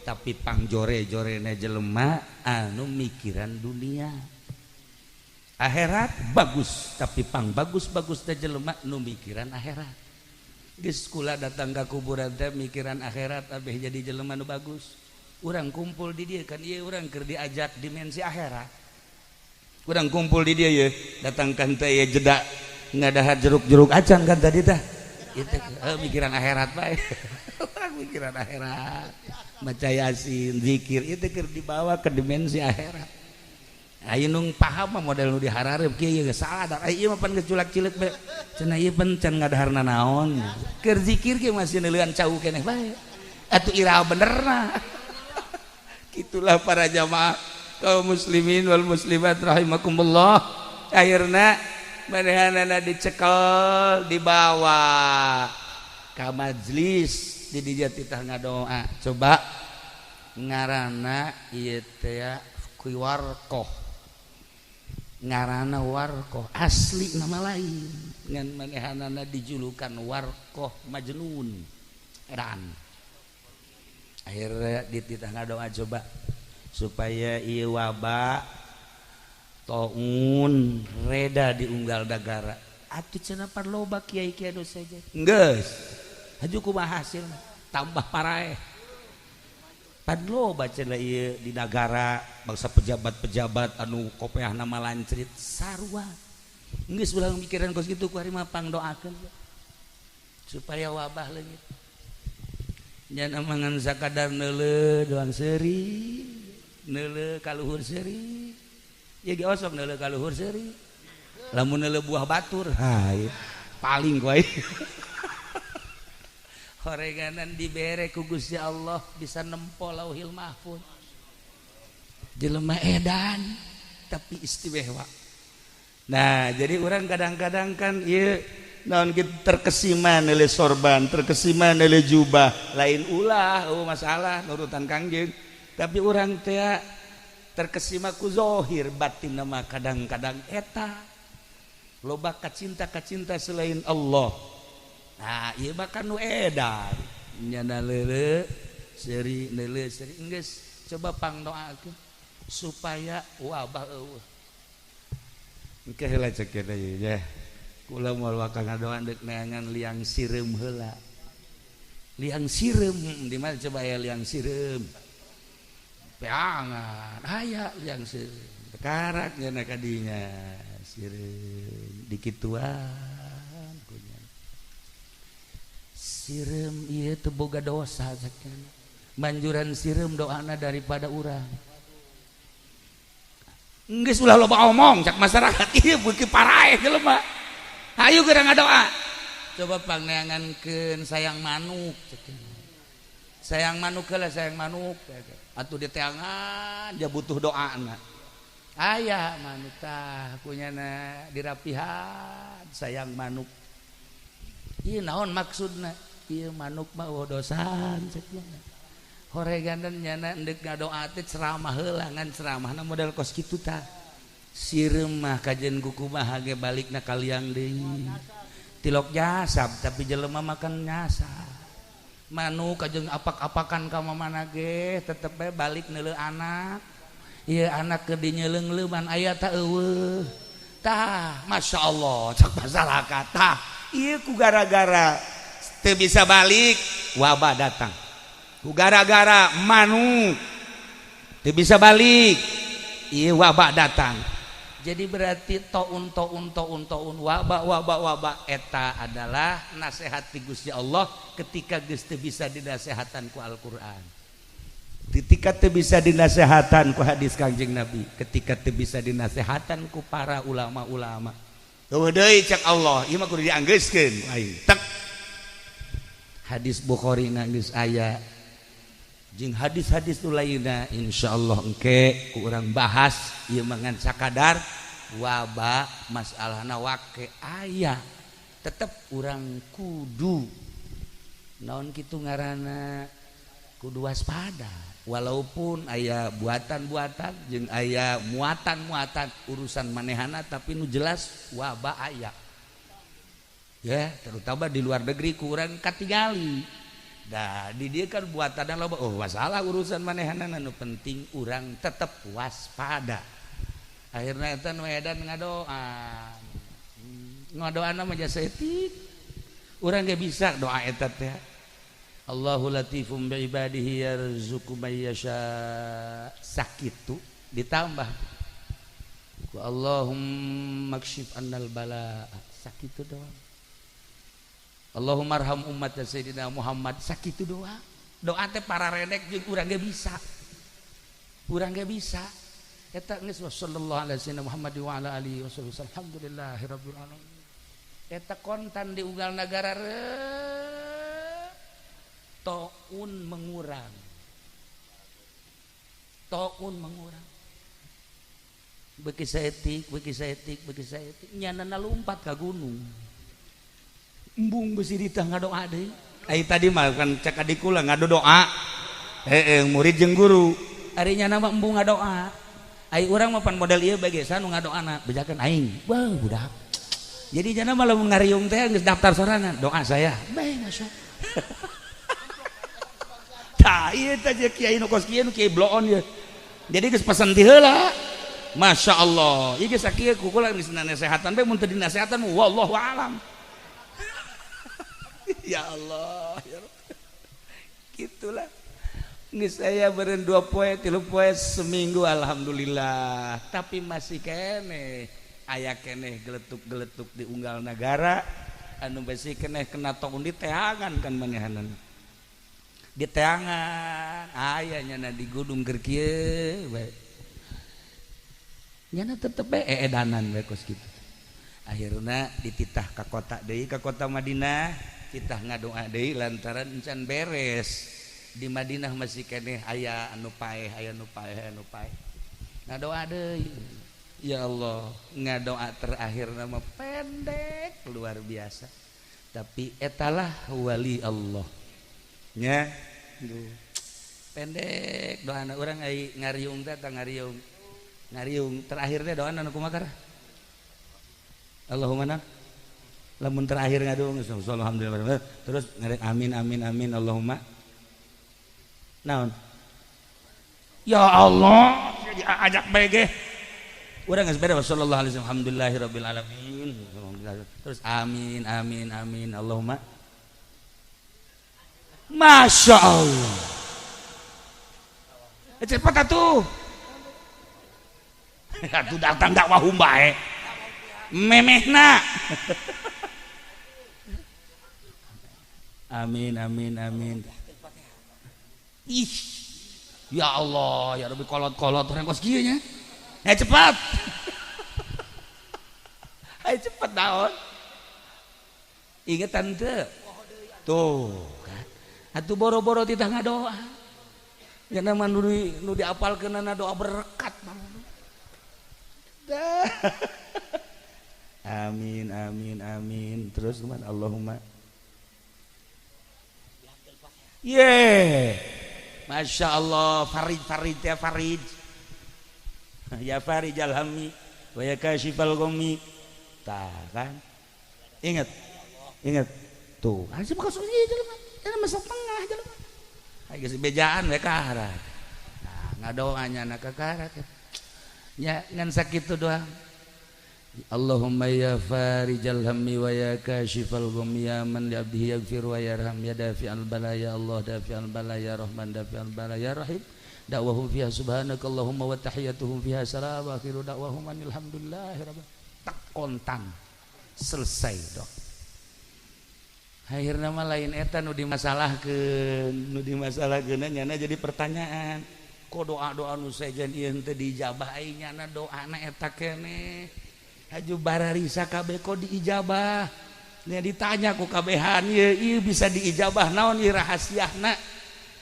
tapi pangjore-jorena jelema anu mikiran dunia. Akhirat bagus, tapi pang bagus-bagus teh jelema nu mikiran akhirat. Geus kula datang ka kuburan teh mikiran akhirat abeh jadi jelema nu bagus. Urang kumpul di dieu kan ieu urang keur diajak dimensi akhirat. Kurang kumpul di dia ya, datangkan teh ya jeda ngadahar jeruk-jeruk acan kan tadi tah. Itu mikiran akhirat bae. Orang mikiran akhirat, maca Yasin, zikir itu keur dibawa ke dimensi akhirat. Ayo nung paham mah model nu diharareup kieu geus salah da ieu mah pan geus culak-cileuk bae. Cenah ieu pan can ngadaharna naon. Keur zikir ge masih neuleuan cau keneh bae. Atuh iraha benerna. Kitulah para jamaah kaum muslimin wal muslimat rahimakumullah. Akhirna manehanana dicekel dibawa ka majlis di dieu titah ngadoa. Coba ngaranna ieu teh warqoh, ngaranna warqoh asli nama lain ngan manehanana dijulukan warqoh majnun edan. Akhirna dititah ngadoa coba supaya ieu wabah taun reda diunggal dagara. Atuh cenah pan loba kiai-kiai nu saja. Geus. Haju kumaha hasilna? Tambah paraeh. Pan loba cenah ieu di nagara bangsa pejabat-pejabat anu kopeahna malancrit sarua. Geus ulah mikiran kos kitu ku ari mah pangdoakeun supaya wabah leungit. Nya amangan sakadar neuleuh doang seuri. Neuleuh kaluhur seuri. Ieu ge osok neuleuh kaluhur seuri. Lamun neuleuh buah batur, ha paling ku aing. Horeganan dibere ku Gusti Allah bisa nempo Lauhil Mahfuz. Jelema edan tapi istimewa. Nah, jadi orang kadang-kadang kan ieu naon kitu terkesima neuleuh sorban, terkesima neuleuh jubah, lain ulah eueuh masalah nurutan Kangjeng. Tapi orang teh terkesima ku zohir, batin nama kadang-kadang eta loba kacinta-kacinta selain Allah. Nah, ieu mah kan nu edan nyana leuleuh seuri neuleuh seuri geus coba pangdoakeun supaya wabah eueuh. Engke heula cek kieu deui ya. Kula moal wakang ngadoa deuk neangan liang sireum heula. Liang sireum di mana coba ya liang sireum? Peangan aya liang sireum. Karak nya kadinya sireum dikituan kunya. Sireum ieu teu boga dosa sakana. Manjuran sireum doana daripada urang. Geus ulah loba omong cak masyarakat ieu beuki paraeh jelema. Hayu geura ngadoa. Coba pangneangankeun sayang manuk cek. Sayang manuk heula sayang manuk. Atuh diteangan dia butuh doana. Aya manuk tah kunyana dirapihan sayang manuk. Ieu naon maksudna? Ieu manuk mah eueuh dosaan cek. Horeganan nyana endek ngadoa teh ceramah heula ngan ceramahna model kos kitu tah. Sireum mah kajen kukumaha ge balikna kaliang deui. Tilok jasab tapi jelema makan nyasab. Manuk kajeng apak-apakan ka mamana ge tetep bae balik neuleuh anak. Ieu anak keur dinyeuleung-leuman aya ta eueuh. Tah, Masya Allah, cak masyarakat. Tah, ieu ku gara-gara teu bisa balik, wabah datang. Ku gara-gara manuk teu bisa balik, ieu wabah datang. Jadi berarti taun taun taun taun wabah wabah wabah eta adalah nasihat ti Gusti Allah ketika geus teu bisa dinasehatan ku Al-Qur'an. Ketika teu bisa dinasehatan ku hadis Kangjeng Nabi, ketika teu bisa dinasehatan ku para ulama-ulama. Eueuh deui cek Allah, ieu mah kudu dianggeuskeun aing. Tek. Hadis Bukhari na geus aya. Jeung hadis-hadis nu lainna insyaallah engke ku urang bahas ieu mah ngan sakadar wabah masalahna wake aya. Tetep urang kudu naon kitu ngaranna kudu waspada walaupun aya buatan-buatan jeung aya muatan-muatan urusan manehana tapi nu jelas wabah aya. Ya, terutama di luar negeri ku urang katingali. Dah di dia kan buatan loba, oh masalah urusan manehana nu penting urang tetep waspada. Akhirnya eta nu edan ngadoa. Ngadoana mah jasa etik. Urang ge bisa doa eta teh. Allahu latifum bi ibadihi yarzuqu may yasha. Sakitu ditambah ku Allahumma kshif annal bala. Sakitu doang. Allahumma arham ummat Sayyidina Muhammad. Sakitu doa. Doa teh para redek jeung urang ge bisa. Urang ge bisa. Eta geus sallallahu alaihi wasallam Muhammad wa ala alihi wasallam. Alhamdulillahirabbil alamin. Eta kontan di unggal nagara taun mengurang. Taun mengurang. Beuki saeutik, beuki saeutik, beuki saeutik nyanana lumpat ka gunung. Embung besi ditah ngadoa deui. Ai tadi mah kan cek adik kula ngadoa. Heeh, murid jeung guru. Ari nyana mah embung ngadoa. Ai urang mah pan model ieu bae geus nu ngadoana bejakeun aing. Wah, budak. Jadi jana mah lamun ngariung teh geus daftar sorangan, doa saya. Bae masya. Tah ieu teh kiai nu kos kieu nu kiai bloon ieu. Jadi geus pesen ti heula. Masya Allah. Ieu geus sakieu ku kula geus nasehatan bae mun teu dinasehatan wallahu alam. Ya Allah, ya Rabb. Gitulah. Geus saya beureun 2 poe, 3 poe seminggu alhamdulillah. Tapi masih keneh aya keneh geletuk-geletuk di unggal nagara anu besi keneh kena taun di teangan kan manehanan. Di teangan aya nyana di gunung keur kieu bae. Nyana tetep bae eedanan bae kos kitu. Akhirna dititah ka kota deui ka kota Madinah, titah ngadoa deui lantaran encan beres. Di Madinah masih keneh aya anu paeh, aya anu paeh, anu paeh. Ngadoa deui. Ya Allah, ngadoa terakhir nama pendek luar biasa. Tapi etalah wali Allah. Nya. Pendek doana urang ai ngariung teh tah ngariung. Ngariung terakhir teh doana nu kumaha? Allahumma na lamun terakhir ngadoa alhamdulillah terus ngarek amin amin amin Allahumma naon ya Allah ajak bae ge urang geus beres sallallahu alaihi wasallam alhamdulillahirabbil alamin terus amin amin amin Allahumma Masya Allah cepat atuh atuh datang dakwah bae memehna amin amin amin. Ih ya Allah ya Rabbi kolot-kolot orang kos kieu nya. Ya cepat. Ayo cepat naon. Ingat tante. Tuh kan. Atuh boro-boro titah ngadoa. Ya nama nu diapalkeunana doa berkat. Dah. Amin amin amin. Terus kemana Allahumma. Ye. Masya Allah, Farid Farid ya Farid. Ya Farid alhammi wa ya kashifal ghammi. Tah kan? Ingat. Ingat. Tuh, kan sih bukan ieu jelema. Eta mah setengah jelema. Ai geus bejaan we kaharat. Nah, ngadoanya na ka kaharat. Nya ngan sakitu doang. Allahumma ya farijal hammi wa ya kashifal ghummi ya man li abdihi yaghfir wa yarham ya dafi'al bala ya Allah dafi'al bala ya Rahman dafi'al bala ya Rahim. Da'wahum fiha subhanakallahumma wa tahiyyatuhum fiha salam wa akhiru da'wahum alhamdulillahi rabbil tak kontan selesai dok. Akhirna mah lain eta nu dimasalahkeun, nu dimasalahkeun nyana jadi pertanyaan. Kok doa-doa nu sejen ieu teu diijabah aing nyana doana eta keneh. Haju bararisa kabeh kok diijabah. Nya ditanya ku kabehan ieu ieu bisa diijabah naon ieu rahasiana?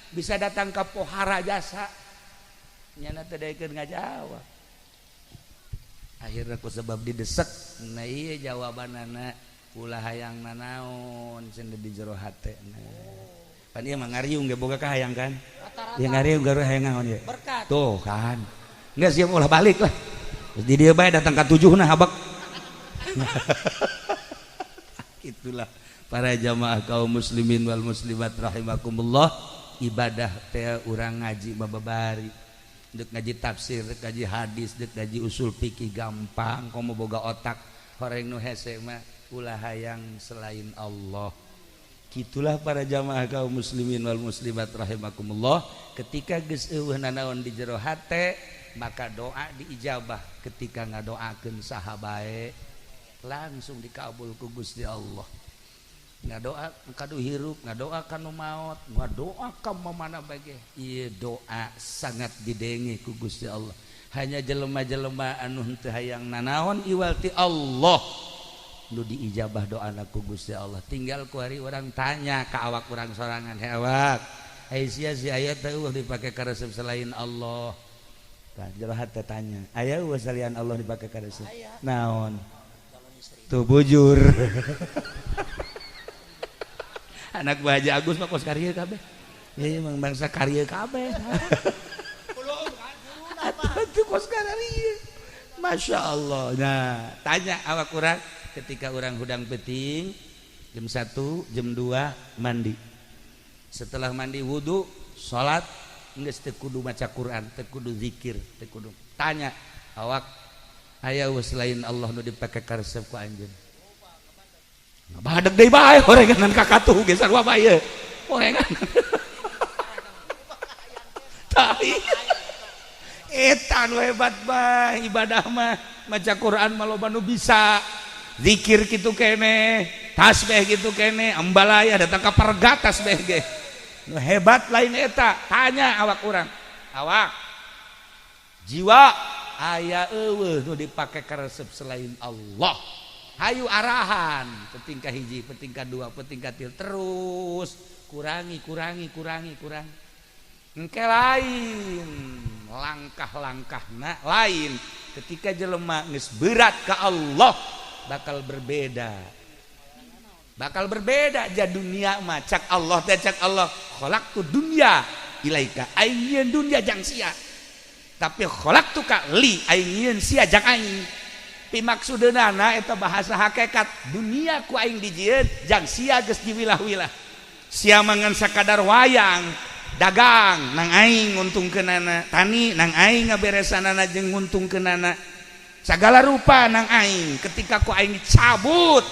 Bisa datang ka pohara jasa. Nyana teu daekeun ngajawab. Akhirna ku sebab didesek, nah ieu jawabanana ulah hayang nanaon cenah di jero hatena. Pan ieu mah ngariung ge boga kahayang kan? Ya ngariung garu hayang naon ieu? Tuh kan. Geus siap ulah balik lah. Di dia bae datang ka tujuhna habak. Itulah para jamaah kaum muslimin wal muslimat rahimakumullah, ibadah teh urang ngaji bababari. Deuk ngaji tafsir, deuk ngaji hadis, deuk ngaji usul fikih gampang komo boga otak. Horeng nu hese mah ulah hayang selain Allah. Gitulah para jamaah kaum muslimin wal muslimat rahimakumullah, ketika geus eueuh nanaon di jero hate maka doa diijabah. Ketika ngadoakeun saha bae langsung dikabul ku Gusti Allah. Ngadoa ka nu hirup, ngadoa ka nu maot, ngadoa ka mamana bae ge ieu doa sangat didenge ku Gusti Allah. Hanya jelema-jelema anu henteu hayang nanaon iwal ti Allah nu diijabah doana ku Gusti Allah. Tinggal ku hari urang tanya ka awak urang sorangan, he awak, ai sia si aya teh eueuh dipake karesep selain Allah. Tah jero hate tanya, aya eueuh salian Allah dipake karesep? Naon? Tuh bujur. Anak Bu Haji Agus mah kos karya kabeh. Ya emang bangsa karya kabeh. Atuh kos karya. Masya Allah. Nah, tanya awak urang ketika orang hudang peting jam 1, jam 2 mandi. Setelah mandi wudu, salat, geus teu kudu maca Quran, teu kudu zikir, teu kudu. Tanya awak aya selain Allah nu dipake karesep ku anjeun. Badeg deui bae horenganan ka katuh ge sarua bae. Horengan. Tah eta nu hebat bae ibadah mah, maca Quran mah loba nu bisa. Zikir kitu keneh, tasbih kitu keneh, ambalaya datang ka pergat tasbih ge. Nu hebat lain eta, tanya awak urang. Awak jiwa aya eueuh nu dipake karesep selain Allah. Hayu arahan, petingkah hiji, petingkah dua, petingkah tilu, terus kurangi, kurangi, kurangi, kurangi. Engke lain langkah-langkahna lain. Ketika jelema geus berat ka Allah bakal berbeda. Bakal berbeda ja dunia mah cak Allah teh cak Allah khalaqtu dunya ilaika aing nyieun dunya jang sia. Tapi khalaqtu ka li aing nyieun sia jang aing. Pimaksudeunana eta bahasa hakikat dunia ku aing dijieun jang sia geus diwilah-wilah. Sia mangan sakadar wayang dagang nang aing nguntungkeunana, tani nang aing ngaberesanana jeung nguntungkeunana. Sagala rupa nang aing ketika ku aing dicabut.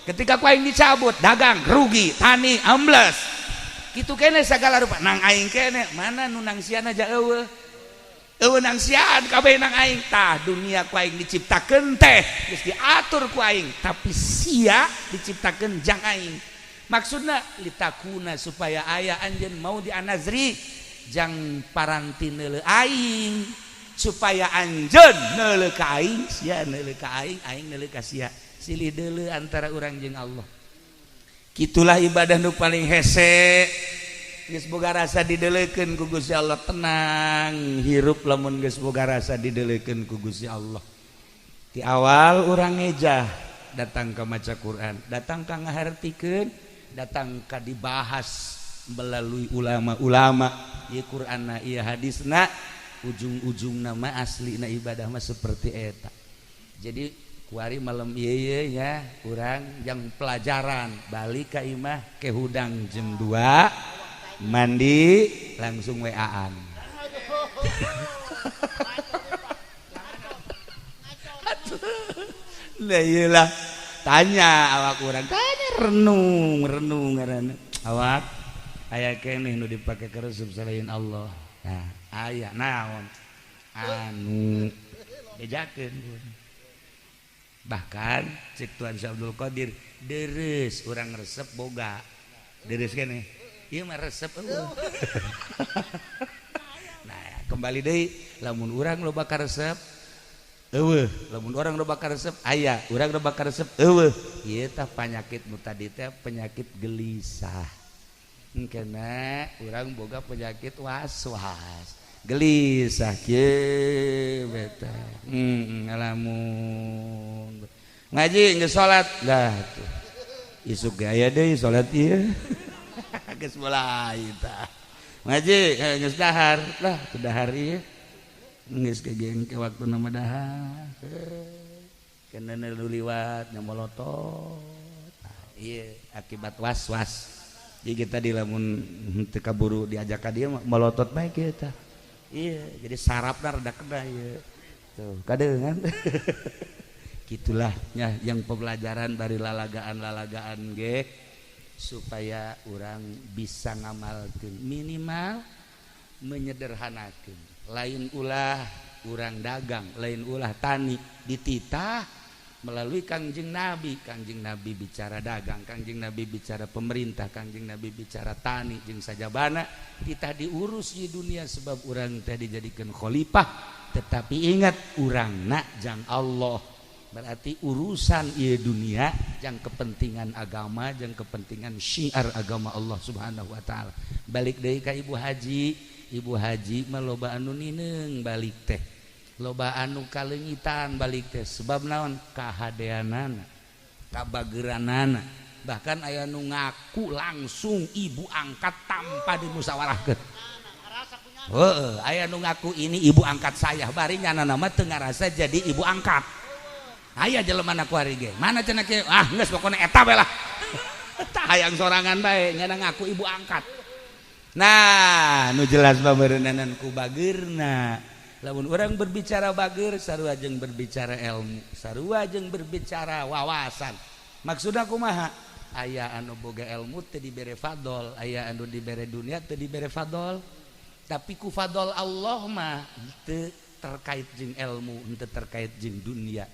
Ketika ku aing dicabut dagang rugi, tani ambles. Kitu kene sagala rupa nang aing kene mana nu nang siana ja eueuh. Eueuh nang sian kabeh nang aing. Tah dunia ku aing diciptakeun teh geus diatur ku aing, tapi sia diciptakeun jang aing. Maksudna litakuna supaya aya anjeun mau dianazri jang paranti neuleuh aing, supaya anjeun neuleuh ka aing, sia neuleuh ka aing, aing neuleuh ka sia. Silih deuleuh antara urang jeung Allah. Kitulah ibadah nu paling hese. Geus boga rasa dideleukeun ku Gusti Allah, tenang hirup lamun geus boga rasa dideleukeun ku Gusti Allah. Di awal urang ngejah datang ka maca Quran, datang ka ngahartikeun, datang ka dibahas melalui ulama-ulama, ieu Qur'anna ieu hadisna, ujung-ujungna mah aslina ibadah mah seperti eta. Jadi kuari malam ieu ya urang yang pelajaran balik ka imah ke hudang jam 2 mandi langsung WA-an. Lah iyalah, tanya awak urang, tanya, renung renung ngaranna awak, aya keneh nu dipake karesep selain Allah? Nah, aya naon anu bejakeun? Bahkan cek Tuan Syekh Abdul Qadir, deres urang resep boga deres keneh, ieu mah resep euweuh. Nah, kembali deui, lamun urang loba karesep euweuh, lamun urang loba karesep aya, urang loba karesep euweuh. Ieu tah penyakit nu tadi teh, penyakit gelisah. Engkena urang boga penyakit was-was gelisah kieu beta. Ngalamun ngaji, geus salat lah tuh, isuk ge aya deui salat ieu, geus mulai tah. Ngaji, geus dahar lah tuh, dahar ieu geus kegeng ke waktu nama dahar, kena nu liwat nyamolotot. Nah, iya akibat was-was. Jadi kita di lamun teu kaburu diajak ka dieu molotot bae kita. Iya, jadi sarapna rada kena ieu tuh kadeungan. Gitulah ya, yang pembelajaran dari lalagaan-lalagaan ge supaya orang bisa ngamalkeun, minimal menyederhanakan. Lain ulah urang dagang, lain ulah tani, dititah melalui Kangjeng Nabi. Kangjeng Nabi bicara dagang, Kangjeng Nabi bicara pemerintah, Kangjeng Nabi bicara tani jeung sajabana. Kita diurus di dunia sebab urang teh dijadikan khalifah, tetapi ingat, urang nak jang Allah, berarti urusan ieu dunia jang kepentingan agama, jang kepentingan syiar agama Allah Subhanahu wa taala. Balik deui ka ibu haji. Ibu haji mah loba anu nineung balik teh, loba anu kaleungitan balik teh, sebab naon? Kahadeanana, kabageranana. Bahkan aya nu ngaku langsung ibu angkat tanpa dimusyawarahkeun. Heeh, aya nu ngaku ini ibu angkat saya, bari nyana nama teu ngarasa jadi ibu angkat. Aya jelema ku ari ge, mana cenah kieu, ah geus pokona eta we lah, tah hayang sorangan bae, nyana ngaku ibu angkat. Nah, nu jelas mah meureunanan ku bageurna. Lamun orang berbicara bager, sarua jeung berbicara ilmu, sarua jeung berbicara wawasan. Maksudna kumaha? Aya anu boga ilmu teu dibere fadol, aya anu dibere dunia teu dibere fadol, tapi ku fadol Allah mah teu terkait jeung ilmu, teu terkait jeung dunia.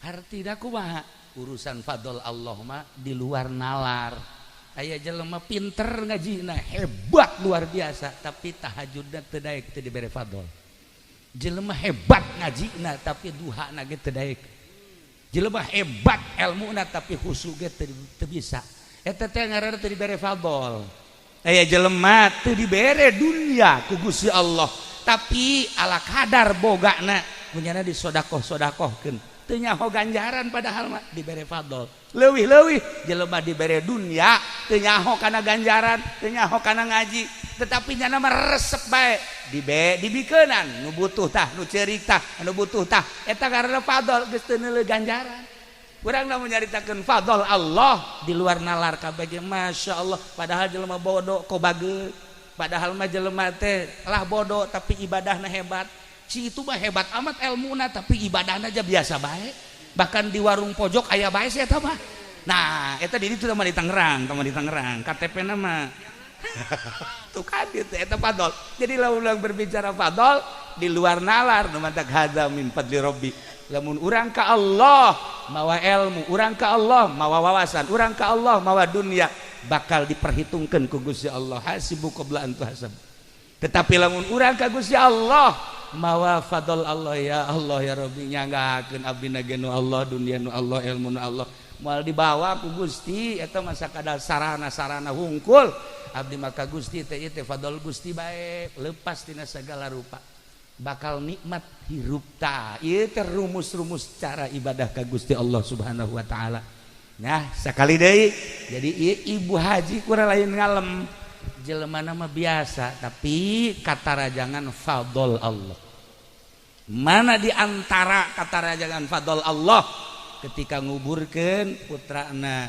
Hartina kumaha? Urusan fadol Allah mah di luar nalar. Aya jelema pinter, ngajina hebat luar biasa, tapi tahajudna teu daek, teu dibere fadol. Jelema hebat ngajina, tapi duhana ge teu daek. Jelema hebat ilmuna, tapi khusyuk ge teu bisa, eta teh ngaranna teu dibere fadol. Aya jelema teu dibere dunia ku Gusti Allah, tapi ala kadar bogana kunyana disodakoh-sodakohkeun, teu nyaho ganjaran, padahal mah dibere fadol. Leuwih-leuwih jelema dibere dunia, teu nyaho kana ganjaran, teu nyaho kana ngaji, tetapi nyana mah resep bae dibe dibikeunan nu butuh tah, nu ceurik tah, nu butuh tah, eta karena fadol, geus teu neuleuh ganjaran. Urang lamun nyaritakeun fadol Allah di luar nalar kabeh, Masya Allah. Padahal jelema bodoh kok bager, padahal mah jelema teh lah bodoh tapi ibadahna hebat. Si itu mah hebat amat ilmuna, tapi ibadahna aja biasa bae, bahkan di warung pojok aya bae sih eta mah. Nah, eta di ditu mah di Tangerang, mah di Tangerang KTP nama tuh kan itu eta fadol. Jadi lamun urang berbicara fadol di luar nalar, nu mantak hadza min fadli rabbi. Lamun urang ka Allah mawa ilmu, urang ka Allah mawa wawasan, urang ka Allah mawa dunia, bakal diperhitungkan ku Gusti Allah, hasibu qabla an tuhasab. Tetapi lamun urang ka Gusti Allah mawa fadl Allah, ya Allah ya Rabbi, nyanggakeun abdi nu Allah, dunia nu Allah, ilmu nu Allah, moal dibawa ku Gusti eta masa kadal sarana-sarana hungkul abdi, maka Gusti teh teh fadl Gusti bae, lepas tina segala rupa, bakal nikmat hirup. Ta ieu teh rumus-rumus cara ibadah ka Gusti Allah Subhanahu wa taala. Nah, sekali deui, jadi ieu ibu haji kurang lain ngalem, jelema nama biasa, tapi katarajangan fadl Allah. Mana di antara katarajangan fadl Allah ketika nguburkeun putrana,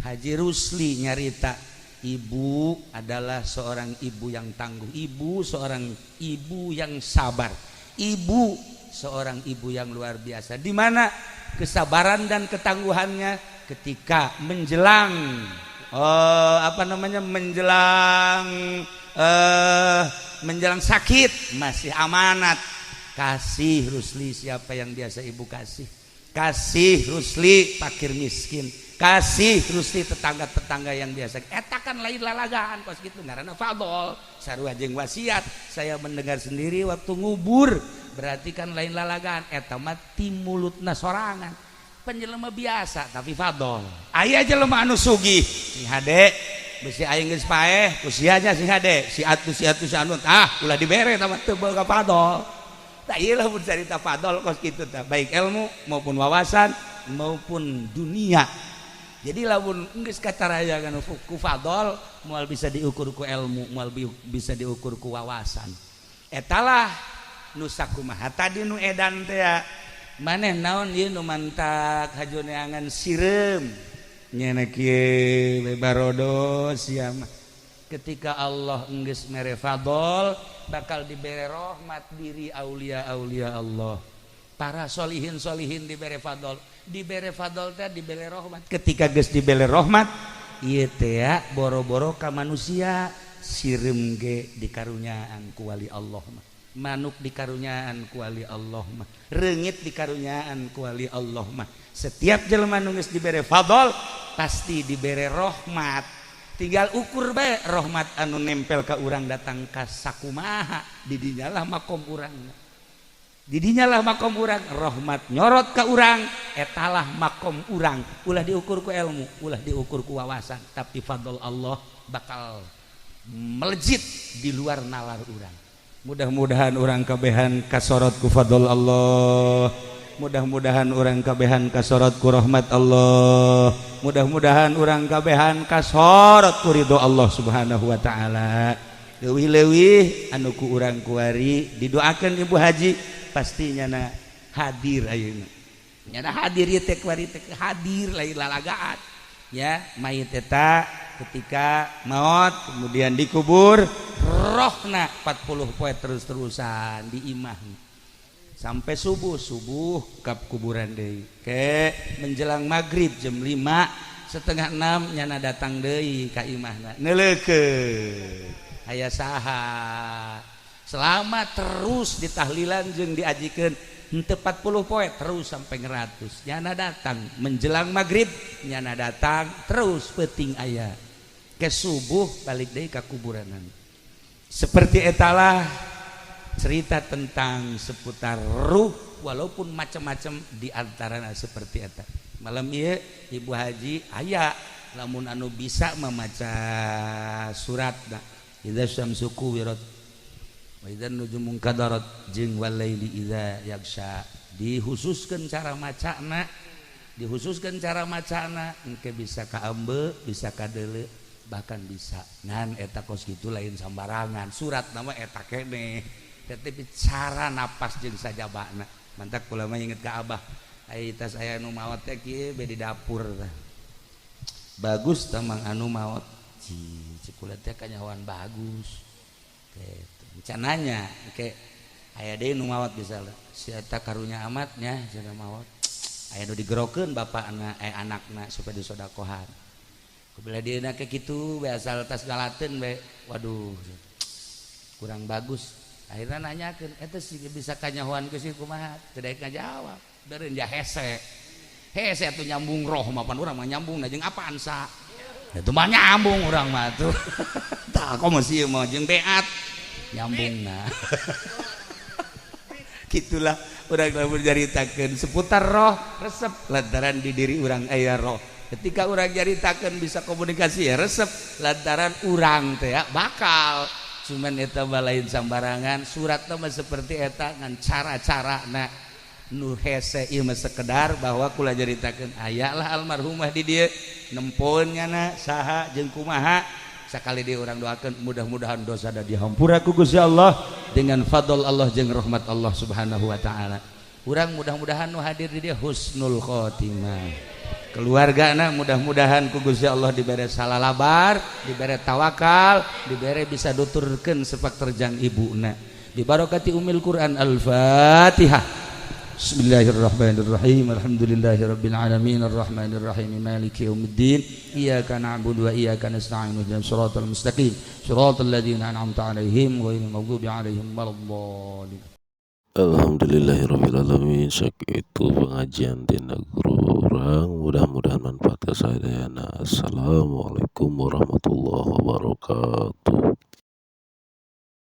Haji Rusli nyarita, ibu adalah seorang ibu yang tangguh, ibu seorang ibu yang sabar, ibu Seorang ibu yang luar biasa, di mana kesabaran dan ketangguhannya ketika menjelang apa namanya, menjelang menjelang sakit masih amanat kasih Rusli, siapa yang biasa ibu kasih, kasih Rusli fakir miskin, kasih Rusli tetangga-tetangga yang biasa. Eta kan lain lalagaan kos gitu, ngaranna fadol, sarua jeung wasiat. Saya mendengar sendiri waktu ngubur, berarti kan lain lalagaan, eta mah ti mulutna sorangan. Penjelema biasa tapi fadol. Aya jelema anu sugih, sing hade, besi aing geus paeh ku sia nya, sing hade, si atuh, si atuh, si anu, ah ulah dibere, tah mah teu boga fadol. Tah ieu lah mun carita fadol kos kitu tah, baik ilmu maupun wawasan maupun dunia. Jadi lamun geus kacaraya ku fadol, moal bisa diukur ku ilmu, moal bisa diukur ku wawasan. Etalah nu sakumaha tadi nu edan teh. Maneh naon ieu nu mantak haju neangan sireum nyana kieu we barodo sia mah. Ketika Allah enggeus mere fadol, bakal dibere rahmat diri aulia-aulia Allah, para solihin solihin dibere fadol. Dibere fadol teh dibere rahmat. Ketika geus dibere rahmat ieu teh boro-boro ka manusia, sireum ge dikarunyaan ku wali Allah mah, manuk dikarunyaan ku wali Allah mah, reungit dikarunyaan ku wali Allah mah. Setiap jelema nu geus dibere fadol pasti dibere rahmat. Tinggal ukur bae rahmat anu nempel ka urang datang ka sakumaha, didinya lah makom urang, didinya lah makom urang. Rahmat nyorot ka urang, etalah makom urang. Ulah diukur ku ilmu, ulah diukur ku wawasan, tapi fadl Allah bakal melejit di luar nalar urang. Mudah-mudahan urang kabehan kasorot ku fadl Allah, mudah-mudahan urang kabehan kasorot ku rahmat Allah, mudah-mudahan urang kabehan kasorot ku ridho Allah Subhanahu wa taala. Leuwih-leuwih anu ku urang kuari didoakeun, Ibu Haji pasti nyana hadir ayeuna, nyana hadir ieu teh, kuari teh hadir, lain lalagaan ya. Mayit eta ketika maut kemudian dikubur, rohna 40 poe terus-terusan di imah sampai subuh. Subuh kap kuburan deui, ke menjelang maghrib jam 5 setengah 6 nyana datang deui ka imahna, neuleukeun aya saha. Selama terus ditahlilan jeung diajikeun henteu 40 poe terus sampai 100, nyana datang menjelang maghrib, nyana datang terus peuting aya ke subuh, balik deui ka kuburanan. Seperti etalah cerita tentang seputar ruh, walaupun macam-macam di antaranya seperti eta. Malam ieu Ibu Haji aya lamun anu bisa membaca surat nah, idza syamsu kuwirat wa idza nujumu kadarat jeung walaili idza yagsha, dihususkeun cara macana, dihususkeun cara macana, engke bisa kaambe, bisa kadeule, bahkan bisa ngan eta kos kitu lain sambarangan surat nama eta kene, tetapi cara napas jeung sajabana. Mantak kula mah inget ka abah, ai tas aya nu maot teh kieu be di dapur tah, bagus tamang anu maot ci cikulet teh kanyahoan bagus gitu rencananya. Ke aya deui nu maot, misalnya si eta karunya amatnya cenah maot, aya nu digerokeun bapakna, anakna supaya disodakohan. Bila dia nak gitu be, asal tas galateun be, waduh kurang bagus. Akhirnya nanyakeun eta sih bisa kanyahoan ke sih kumaha, teu daek ngajawab, beureun ja hese hese atuh nyambung roh mah. Pan urang mah nyambung jeung apaan sa itu mah nyambung urang mah tuh. Tah komo sih mah jeung beat nyambung. Nah, gitulah urang lamun nyaritakeun seputar roh, resep lantaran di diri urang aya roh. Ketika urang nyaritakeun bisa komunikasi ya resep lantaran urang teh ya bakal. Cuman eta mah lain sambarangan surat mah seperti eta, ngan cara-cara na nu hese. Ieu mah sekedar bahwa kula nyaritakeun aya lah almarhumah di dieu, nempoeun nyana saha jeung kumaha. Sakali dia urang doakan mudah-mudahan dosa da dihampura ku Gusti Allah dengan fadl Allah jeung rahmat Allah Subhanahu wa taala. Urang mudah-mudahan nu hadir di dieu husnul khotimah, keluargana mudah-mudahan ku Gusti Allah dibere salalabar, dibere tawakal, dibere bisa duturkeun sepak terjang ibuna. Bi barakati umil Quran, al-Fatihah. Bismillahirrahmanirrahim. Alhamdulillahirabbil alamin arrahmanirrahim maliki yaumiddin. Iyyaka na'budu wa iyyaka nasta'in ihdinas siratal mustaqim. Siratal ladzina an'amta 'alaihim ghairil maghdubi 'alaihim waladdallin. Alhamdulillahirabbil alamin. Sakitu pengajian tina guru urang, mudah-mudahan manfaat ka sadayana. Assalamualaikum warahmatullahi wabarakatuh.